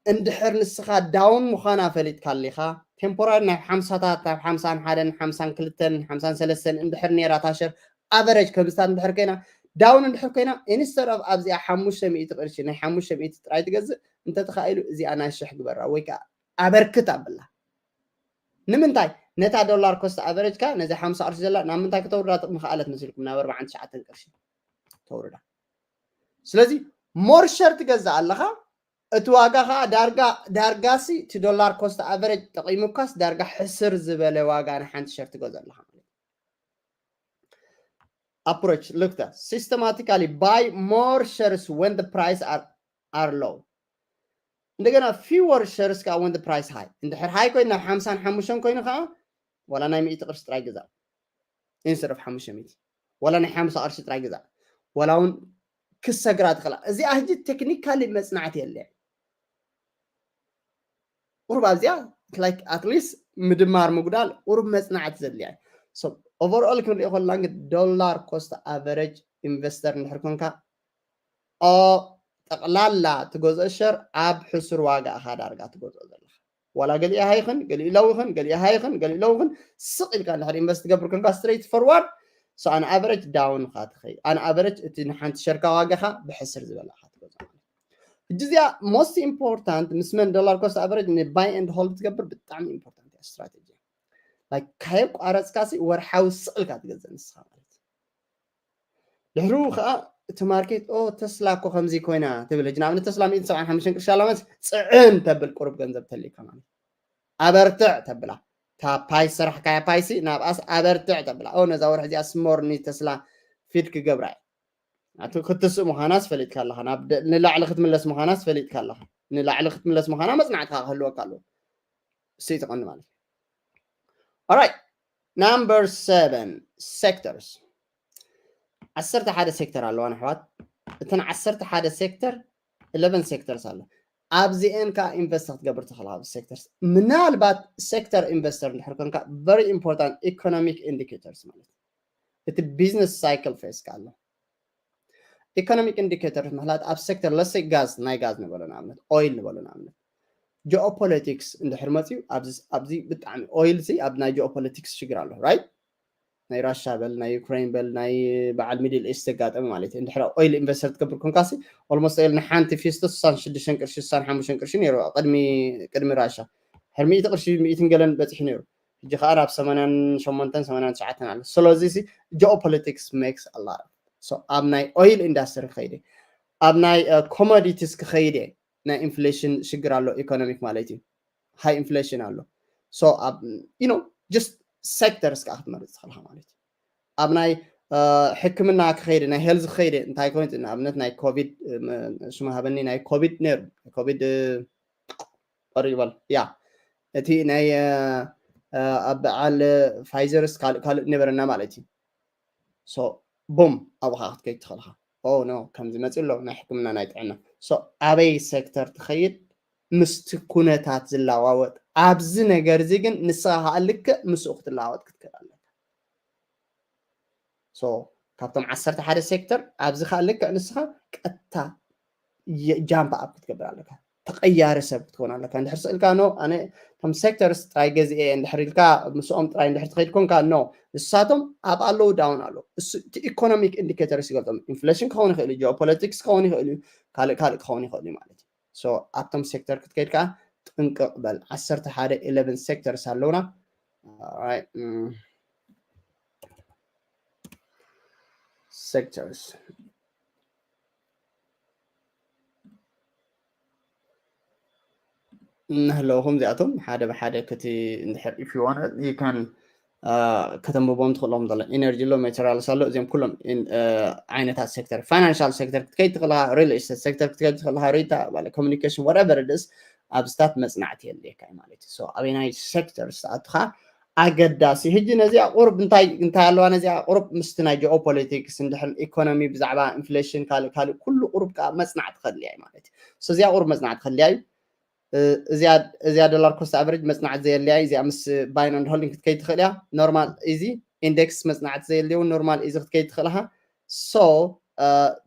እንድሕር ንስኻ ዳውን ምዃና ፈሊጥካ ኣሊኻ፣ ቴምፖራሪ ናይ ሓምሳታት፣ ኣብ ሓምሳን ሓደን ሓምሳን ክልተን ሓምሳን ሰለስተን እንድሕር ነይራ እታ ሸር ኣቨረጅ ከምዝታት እንድሕር ኮይና፣ ዳውን እንድሕር ኮይና፣ ኢንስተድ ኦፍ ኣብዚኣ ሓሙሽተ ሚእቲ ቅርሺ ናይ ሓሙሽተ ሚእቲ ጥራይ ትገዝእ እንተተኻኢሉ እዚኣ ናይ ሽሕ ግበራ ወይ ከዓ ኣበርክት ኣብላ። ንምንታይ ነታ ዶላር ኮስት ኣቨረጅካ ነዚ ሓምሳ ቅርሺ ዘላ ናብ ምንታይ ክተውርዳ ጥቕሚ ከኣለት መሲልኩም ናብ ኣርባዓን ትሽዓተን ቅርሺ ተውርዳ። ስለዚ ሞር ሸር ትገዝእ ኣለኻ፣ እቲ ዋጋ ከዓ ዳርጋ ዳርጋሲ እቲ ዶላር ኮስት ኣቨረጅ ጠቂሙካስ ዳርጋ ሕስር ዝበለ ዋጋ ንሓንቲ ሸር ትገዝእ ኣለኻ ማለት እዩ። Approach, look that systematically buy more shares when the price are, are low. እንደገና fewer shares ከዓ when the price high። እንድሕር ሃይ ኮይኑ ናብ ሓምሳን ሓሙሽተን ኮይኑ ከዓ ዋላ ናይ ሚእቲ ቅርሺ ጥራይ ግዛእ። Instead of ሓሙሽተ ሚእቲ ዋላ ናይ ሓምሳ ቅርሺ ጥራይ ግዛእ። ዋላ እውን ክሰግራ ትኽእላ። እዚኣ ሕጂ ቴክኒካሊ መጽናዕቲ የለ። ቁሩብ ኣብዚኣ like at least ምድማር ምጉዳል ቁሩብ መጽናዕቲ ዘድልያ። So overall ክንሪኦ ከለና ግን ዶላር ኮስት ኣቨረጅ ኢንቨስተር እንድሕር ኮንካ ጠቕላላ ትገዝኦ ሸር ኣብ ሕሱር ዋጋ ኢኻ ዳርጋ ትገዝኦ ዘለኻ። ዋላ ገሊኡ ሃይኽን ገሊኡ ለውኽን ገሊኡ ሃይኽን ገሊኡ ለውኽን ስቕ ኢልካ እንድሕር ኢንቨስት ትገብር ኮንካ ስትሬት ፎርዋርድ so ኣን ኣቨረጅ ዳውን ኢኻ ትኸይድ። ኣን ኣቨረጅ እቲ ንሓንቲ ሸርካ ዋጋኻ ብሕስር ዝበለ ኢኻ ትገዝኦ ማለት እዩ። ሕጂ እዚኣ most important ምስ መን ዶላር ኮስት ኣቨረጅ ንባይ ኤንድ ሆልድ ትገብር ብጣዕሚ ኢምፖርታንት እያ ስትራቴጂ። Like ካየቋረፅካ ሲ ወርሓዊ ስቕ ኢልካ ትገዝእ ንስኻ ማለት እዩ። ድሕሩ ከዓ እቲ ማርኬት ኦ ተስላ እኮ ከምዚ ኮይና ትብል። ሕጂ ንኣብነት ተስላ ሚእትን ሰብዓን ሓሙሽተን ቅርሺ ኣላ ማለት ፅዕን ተብል ቁሩብ ገንዘብ ተልካ ማለት ኣበርትዕ ተብላ። እታ ፓይ ዝሰራሕካያ ፓይሲ ናብኣስ ኣበርትዕ ተብላ። ኦ ነዛ ወርሒ እዚኣ ስሞር ንተስላ ፊድ ክገብራ እየ። ኣቲ ክትስእ ምዃናስ ፈሊጥካ ኣለኻ። ናብ ደ- ንላዕሊ ክትምለስ ምዃናስ ፈሊጥካ ኣለኻ። ንላዕሊ ክትምለስ ምዃና መጽናዕትካ ክህልወካ ኣለዎ። እሱ ይትቐኒ ማለት እዩ። Alright, number seven, sectors. ዓሰርተ ሓደ ሴክተር ኣለዋ ኣሕዋት። እተን ዓሰርተ ሓደ ሴክተር eleven sectors ኣሎ። ኣብዚኤን ከዓ ኢንቨስት ክትገብር ትኽእል ኣብ ሴክተርስ። ምናልባት ሴክተር ኢንቨስተር እንድሕር ኮንካ very important economic indicators ማለት እቲ ቢዝነስ ሳይክል ፌስ ኣሎ። ኢኮኖሚክ ኢንዲኬተር ማለት ኣብ ሴክተር ለሰይ ጋዝ ናይ ጋዝ ንበሎ ንኣብነት ኦይል ንበሎ ንኣብነት ጂኦፖለቲክስ እንድሕር መፅዩ ኣብዚ ብጣዕሚ ኦይል ሲ ኣብ ናይ ጂኦፖለቲክስ ሽግር ኣሎ ራይት ናይ ራሻ በል ናይ ዩክሬን በል ናይ በዓል ሚድል ኢስት ዘጋጠመ ማለት እዩ። እንድሕር ኦይል ኢንቨስተር ትገብር ኮንካሲ ኦልሞስት ኦይል ንሓንቲ ፊስቶ ስሳን ሽዱሽተን ቅርሺ ስሳን ሓሙሽተን ቅርሺ ነይሩ ቅድሚ ቅድሚ ራሻ ሕር ሚእቲ ቅርሺ ሚእትን ገለን በፂሑ ነይሩ። ሕጂ ከዓ ናብ ሰማንያን ሸሞንተን ሰማንያን ትሽዓተን ኣሎ። ስለዚ ሲ ጂኦፖለቲክስ ሜክስ ኣላ ኣብ ናይ ኦይል ኢንዳስትሪ ክኸይደ ኣብ ናይ ኮሞዲቲስ ክኸይደ ናይ ኢንፍሌሽን ሽግር ኣሎ ኢኮኖሚክ ማለት እዩ። ሃይ ኢንፍሌሽን ኣሎ። So ኣብ you know just sectors ከዓ ክትመርፅ ትኽእልካ ማለት እዩ። ኣብ ናይ ሕክምና ክኸይደ ናይ ሄልዝ ክኸይደ እንታይ ኮይኑ ንኣብነት ናይ ኮቪድ ሽሙ ሃበኒ ናይ ኮቪድ ነይሩ ኮቪድ ቀሪበል ያ እቲ ናይ ኣብ በዓል ፋይዘርስ ካልእ ካልእ ነበረና ማለት እዩ። So ቡም ኣብኡ ከዓ ክትከይድ ትኽእልካ ኦ ኖ ከምዚ መፅእ ኣሎ ናይ ሕክምና ናይ ጥዕና so ኣበይ ሴክተር ትኸይድ ምስቲ ኩነታት ዝለዋወጥ ኣብዚ ነገር እዚ ግን ንስኻ ከዓ ልክዕ ምስኡ ክትለዋወጥ ክትክእል ኣለካ። So ካብቶም ዓሰርተ ሓደ ሴክተር ኣብዚ ከዓ ልክዕ ንስኻ ቀጥታ ጃምፕ ኣፕ ክትገብር ኣለካ። ተቐያሪ ሰብ ክትኮን ኣለካ። እንድሕር ስእልካ ኖ ኣነ እቶም ሴክተርስ ጥራይ ገዚኤ እንድሕር ኢልካ ምስኦም ጥራይ እንድሕር ትኸይድ ኮንካ ኖ ንሳቶም ኣብ ኣለዉ ዳውን ኣሎ። እቲ ኢኮኖሚክ ኢንዲኬተርስ ይገልጾም ኢንፍሌሽን ክኸውን ይኽእል እዩ፣ ጂኦፖለቲክስ ክኸውን ይኽእል እዩ፣ ካልእ ካልእ ክኸውን ይኽእል እዩ ማለት እዩ። So ኣብቶም ሴክተር ክትከይድ ከዓ ጥንቅቕ በል። ዓሰርተ ሓደ ኢለቨን ሴክተርስ ኣለውና። ሴክተርስ እናህለውኹም እዚኣቶም ሓደ ብሓደ ክቲ እንድሕር if you want you can ከተንብቦም ትኽእሎም ዘሎ ኢነርጂ ኣሎ ማቴሪያልስ ኣሎ እዚኦም ኩሎም ዓይነታት ሴክተር ፋይናንሻል ሴክተር ክትከይድ ትኽእልካ ሪል ስቴት ሴክተር ክትከይድ ትኽእልካ ሪታ ኮሚኒኬሽን whatever it is ኣብዚታት መፅናዕቲ የድልየካ እዩ ማለት እዩ። So ኣበየናይ ሴክተር ዝተኣቱኻ ኣገዳሲ። ሕጂ ነዚኣ ቁሩብ እንታይ እንታይ ኣለዋ፣ ነዚኣ ቁሩብ ምስቲ ናይ ጂኦፖለቲክስ እንድሕር ኢኮኖሚ ብዛዕባ ኢንፍሌሽን ካልእ ካልእ ኩሉ ቁሩብ ከዓ መፅናዕቲ ከድልያ እዩ ማለት እዩ። So እዚኣ ቁሩብ መፅናዕቲ ከድልያ እዩ። እዚኣ እዚኣ ዶላር ኮስት ኣቨሬጅ መፅናዕቲ ዘየድልያ እዩ። እዚኣ ምስ ባይን ኣንድ ሆልዲንግ ክትከይድ ትኽእል እያ። ኖርማል ኢዚ ኢንዴክስ መፅናዕቲ ዘየድልዮ ኖርማል ኢዚ ክትከይድ ትኽእል ኢኻ። So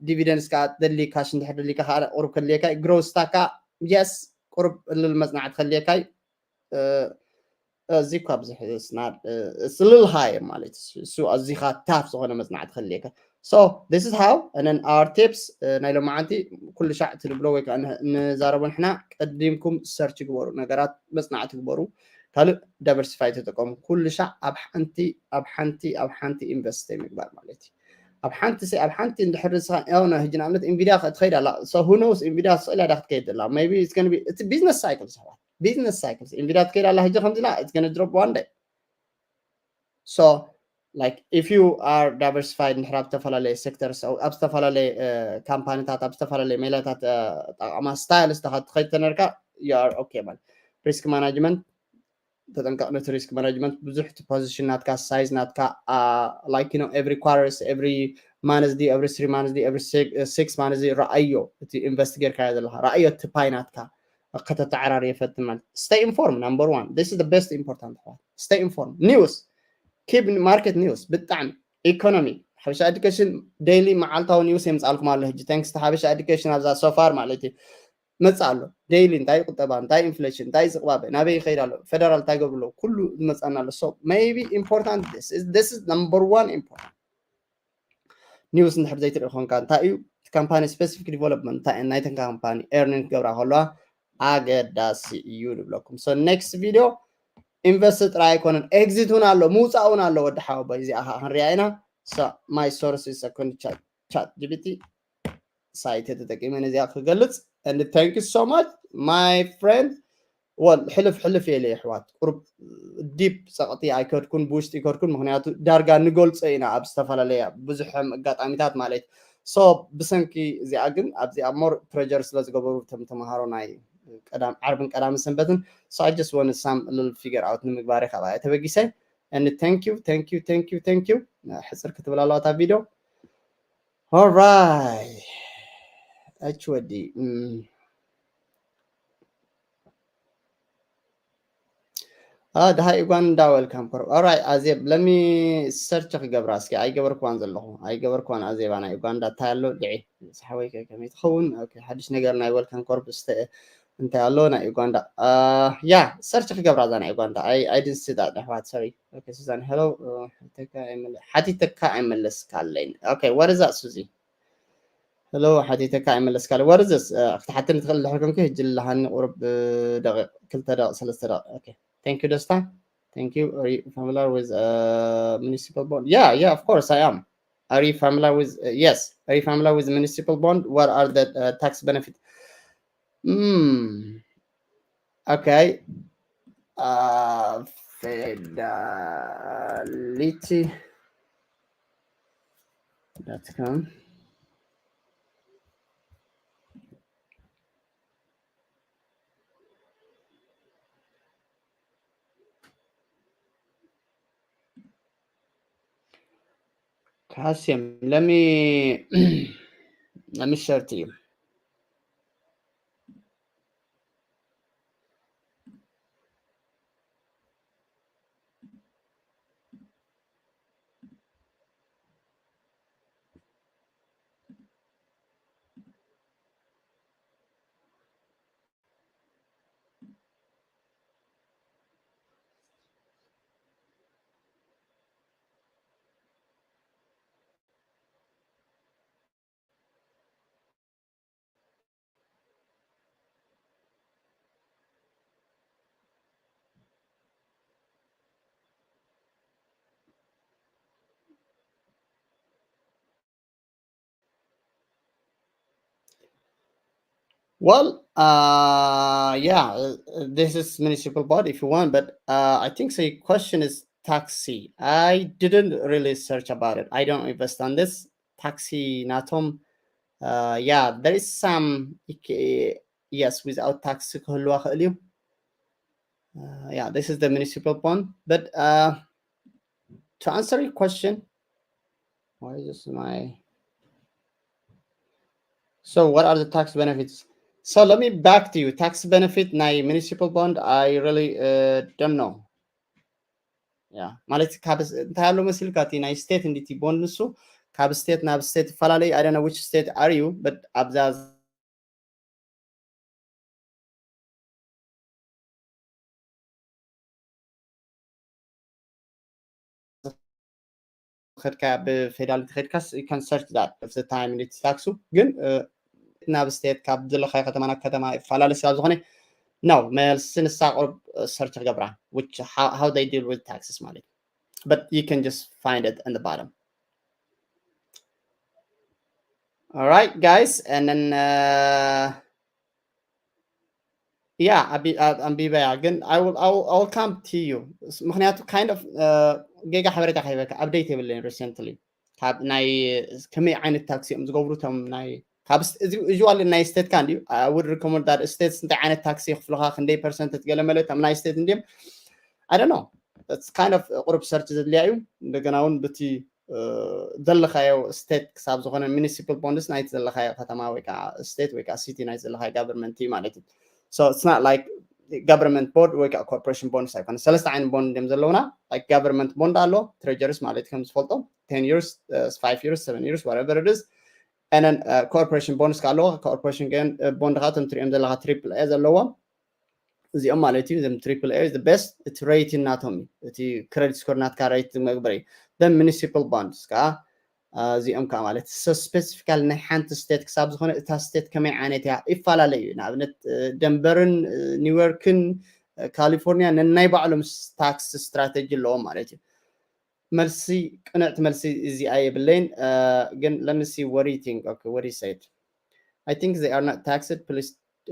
ዲቪደንስ ከዓ ደሊ ካሽ እንድሕር ደሊካ ከዓ ቁሩብ ከድልየካ እዩ። ግሮስ ታካ የስ ቁሩብ እልል መፅናዕቲ ከድልየካ እዩ። እዚ እኳ ብዙሕ ስናድ ስልል ሃይ ማለት እዩ። እሱ ኣዚኻ ታፍ ዝኾነ መፅናዕቲ ከድልየካ። So this is how and then our tips ናይ ሎማዓንቲ ኩሉ ሻዕ ትንብሎ ወይ ከዓ ንዛረቦ ንሕና ቀዲምኩም ሰርች ግበሩ፣ ነገራት መፅናዕቲ ግበሩ፣ ካልእ ዳይቨርሲፋይ ተጠቀሙ። ኩሉ ሻዕ ኣብ ሓንቲ ኣብ ሓንቲ ኣብ ሓንቲ ኢንቨስት ምግባር ማለት እዩ። ኣብ ሓንቲ ሲ ኣብ ሓንቲ እንድሕር ንስኻ ያው ሕጂ ንኣብነት ኢንቪድያ ትኸይድ ኣላ። So who knows ኢንቪድያ ስቕል ያዳ ክትከይድ ዘላ maybe it's gonna be it's business cycle ሰባት business cycle ኢንቪድያ ትከይድ ኣላ ሕጂ ከምዚ ላ it's gonna drop one day። So like if you are diversified እንድሕር ኣብ ዝተፈላለየ ሴክተር ኣብ ዝተፈላለየ ካምፓኒታት ኣብ ዝተፈላለየ ሜላታት ጠቃማ ስታይል ዝተኸትኸይድ ተነርካ you are okay ማለት ሪስክ ማናጅመንት ተጠንቀቕ ነቲ ሪስክ ማናጅመንት ብዙሕ እቲ ፖዚሽን ናትካ ሳይዝ ናትካ like you know every quarters every months every three months every six months ረኣዮ እቲ ኢንቨስት ጌርካዮ ዘለካ ረኣዮ እቲ ፓይ ናትካ ከተተዓራርዮ ፈትን ማለት stay informed number one this is the best important stay informed news keep market news ብጣዕሚ ኢኮኖሚ ሓበሻ ኤዱኬሽን ዴይሊ መዓልታዊ ኒውስ የምፃልኩም ኣሎ ሕጂ thanks to ሓበሻ ኤዱኬሽን ኣብዛ so far ማለት እዩ መፅእ ኣሎ ዴይሊ እንታይ ቁጠባ እንታይ ኢንፍሌሽን እንታይ ዝቅባበ ናበይ ይኸይድ ኣሎ ፌደራል እንታይ ገብሩ ኣሎ ኩሉ ዝመፅኣና ኣሎ so maybe important this is this is number one important ኒውስ እንድሕር ዘይትርኢ ኮንካ እንታይ እዩ እቲ ካምፓኒ ስፔሲፊክ ዲቨሎፕመንት እንታይ ናይተን ካምፓኒ ኤርኒንግ ክገብራ ከለዋ ኣገዳሲ እዩ ንብለኩም so next video ኢንቨስት ጥራይ ኣይኮነን ኤግዚት እውን ኣሎ ምውፃእ እውን ኣሎ ወዲ ሓወቦይ እዚኣ ከዓ ክንሪኣ ኢና my source is chat gpt ሳይት ተጠቂመ ነዚኣ ክገልፅ and thank you so much my friend well ሕልፍ ሕልፍ የለ ኣሕዋት ቁሩብ ዲፕ ፀቕጢ ኣይከድኩን ብውሽጢ ይከድኩን ምክንያቱ ዳርጋ ንገልፆ ኢና ኣብ ዝተፈላለያ ብዙሕ ኣጋጣሚታት ማለት so ብሰንኪ እዚኣ ግን ኣብዚኣ more pressure ስለ ዝገበሩ እቶም ተምሃሮ ናይ ቀዳም ዓርብን ቀዳምን ሰንበትን so I just want some little figure out ንምግባር ካብኣ ተበጊሰ and thank you thank you thank you thank you ሕፅር ክትብል ኣለዋ እታ ቪድዮ Alright. H O D. Mm. Ah, ደሃይ ኡጋንዳ welcome ኮር ኦራይ ኣዜብ ለሚ ሰርች ክገብራ እስኪ ኣይገበርክዋን ዘለኹ ኣይገበርክዋን ኣዜባ ናይ ኡጋንዳ እንታይ ኣሎ ድዒ ሰሓወይ ከ ከመይ ትኸውን ሓድሽ ነገር ናይ welcome ኮር እንታይ ኣሎ ናይ ኡጋንዳ ያ ሰርች ክገብራ እዛ ናይ ኡጋንዳ I didn't see that ኣሕዋት sorry okay Susan hello ሓቲተካ ኣይመለስካለይን okay what is that Suzy hello ሓቲተካ ኣይመለስካለይ what is this ክትሓተኒ ትኽእል ድሕር ኮንኪ ሕጂ ልሃኒ ቁሩብ ደቂቕ ክልተ ደቂቕ ሰለስተ ደቂቕ okay thank you ደስታ thank you are you familiar with municipal bond yeah yeah of course I am are you familiar with yes are you familiar with municipal bond what are the tax benefit Mm. Okay. Uh, fidelity dot com. Calcium. Let me let me share to you. Well, uh, yeah, uh, this is municipal bond if you want, but uh, I think the question is taxi. I didn't really search about it. I don't invest on this taxi. Natom, uh, yeah, there is some yes, without tax ክህልዋ ክእል እዩ። Uh, yeah, this is the municipal bond. But uh, to answer your question, why is this my... So what are the tax benefits? So let me back to you. Tax benefit ናይ municipal bond, I really uh, don't know. Yeah, ማለት ካብ እንታይ ኣሎ መሲልካ፣ እቲ ናይ state እንዲቲ ቦንድ ንሱ ካብ state ናብ state ይፈላለዩ። I don't know which state are you, but ኣብዛ ከድካ ብፌዳል ከድካስ you can search that of the time እንዲቲ ታክሱ። ግን ናብ state ካብ ዘለኻዮ ከተማ ናብ ከተማ ይፈላለ ስለ ዝኾነ ነው መልሲ ንሳ ቁሩብ search ክገብራ, which how, how they deal with taxes ማለት እዩ. But you can just find it in the bottom. All right, guys, and then uh, yeah, ኣንቢበያ ግን I will, I will, I will come to you. ምክንያቱ kind of uh, ጌጋ ሓበሬታ ከይበካ update የብለይን recently ካብ ናይ ከመይ ዓይነት ታክሲ እዮም ዝገብሩ እቶም ናይ ካብ usually ናይ state ካ እንዲዩ። I would recommend that states እንታይ ዓይነት ታክሲ ይኽፍሉኻ፣ ክንደይ percent ገለ መለ እቶም ናይ state እንዲዮም I don't know. It's kind of ቁሩብ search ዘድልያ እዩ። እንደገና እውን ብቲ ዘለኻዮ state ክሳብ ዝኾነ municipal bonds ናይቲ ዘለኻዮ ከተማ ወይ ከዓ state ወይ ከዓ city ናይቲ ዘለኻዮ government እዩ ማለት እዩ። So it's not like government bond ወይ ከዓ corporation bonds ኣይኮነ። ሰለስተ ዓይነት bond እዮም ዘለውና። Like government bond ኣሎ፣ treasurys ማለት ከም ዝፈልጦ ten years, uh, five years, seven years, whatever it is. And then uh, corporation bonds ከዓ ኣለዎ። Corporation bond ከዓ እቶም ትሪኦም ዘለካ triple A ዘለዎም እዚኦም ማለት እዩ። እዞም triple A is the best, እቲ rating ናቶም እዩ። እቲ credit score ናትካ rate መግበሪ። Then municipal bonds ከዓ እዚኦም ከዓ ማለት specifically ናይ ሓንቲ state ክሳብ ዝኾነ እታ state ከመይ ዓይነት እያ ይፈላለ እዩ። ንኣብነት ደንቨርን ኒውዮርክን ካሊፎርኒያ ነናይ ባዕሎም tax strategy ኣለዎም ማለት እዩ። መልሲ ቅንዕቲ መልሲ እዚኣ የብለይን። ግን let me see what do you think? Okay, what do you said? I think they are not taxed. Please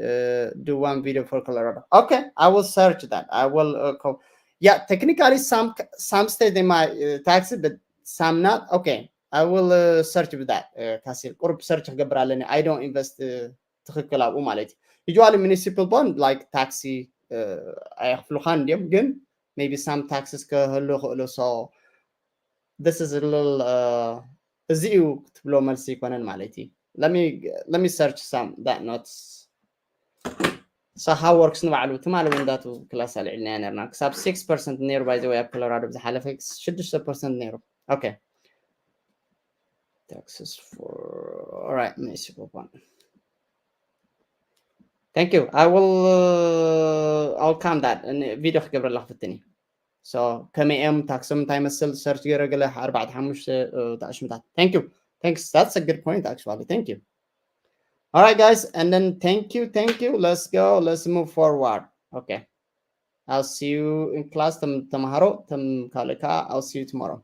uh, do one video for Colorado. Okay, I will search that. I will uh, co- yeah, technically some some states they might uh, tax it, but some not. Okay, I will uh, search with that. Uh, ካሲል ቁሩብ search ክገብር ኣለኒ። I don't invest uh, ትኽክል ኣብኡ ማለት እዩ። Usually municipal bond like taxi uh, ኣየኽፍሉኻን እንዲዮም ግን maybe some taxes ክህሉ ይኽእሉ። So this is a little uh, እዚ እዩ ክትብሎ መልሲ ይኮነን ማለት እዩ። Let me let me search some that notes. So how works ንባዕሉ ትማሊ እውን ዳቱ ክላስ ኣልዒልናዮ ነርና ክሳብ six percent ነይሩ by the way ኣብ ኮሎራዶ ብዝሓለፈ ሽዱሽተ percent ነይሩ። Okay, taxes for all right municipal bond. Thank you. I will uh, I'll come that and ቪድዮ ክገብረላ ክፍትን እዩ። So ከመይ እዮም ታክሶም እንታይ መስል search ገይረ ገለ ኣርባዕተ ሓሙሽተ ታሽምታት። Thank you. Thanks. That's a good point actually. Thank you. All right guys, and then thank you, thank you. Let's go. Let's move forward. Okay. I'll see you in class ተማሃሮ ተም ካልካ I'll see you tomorrow.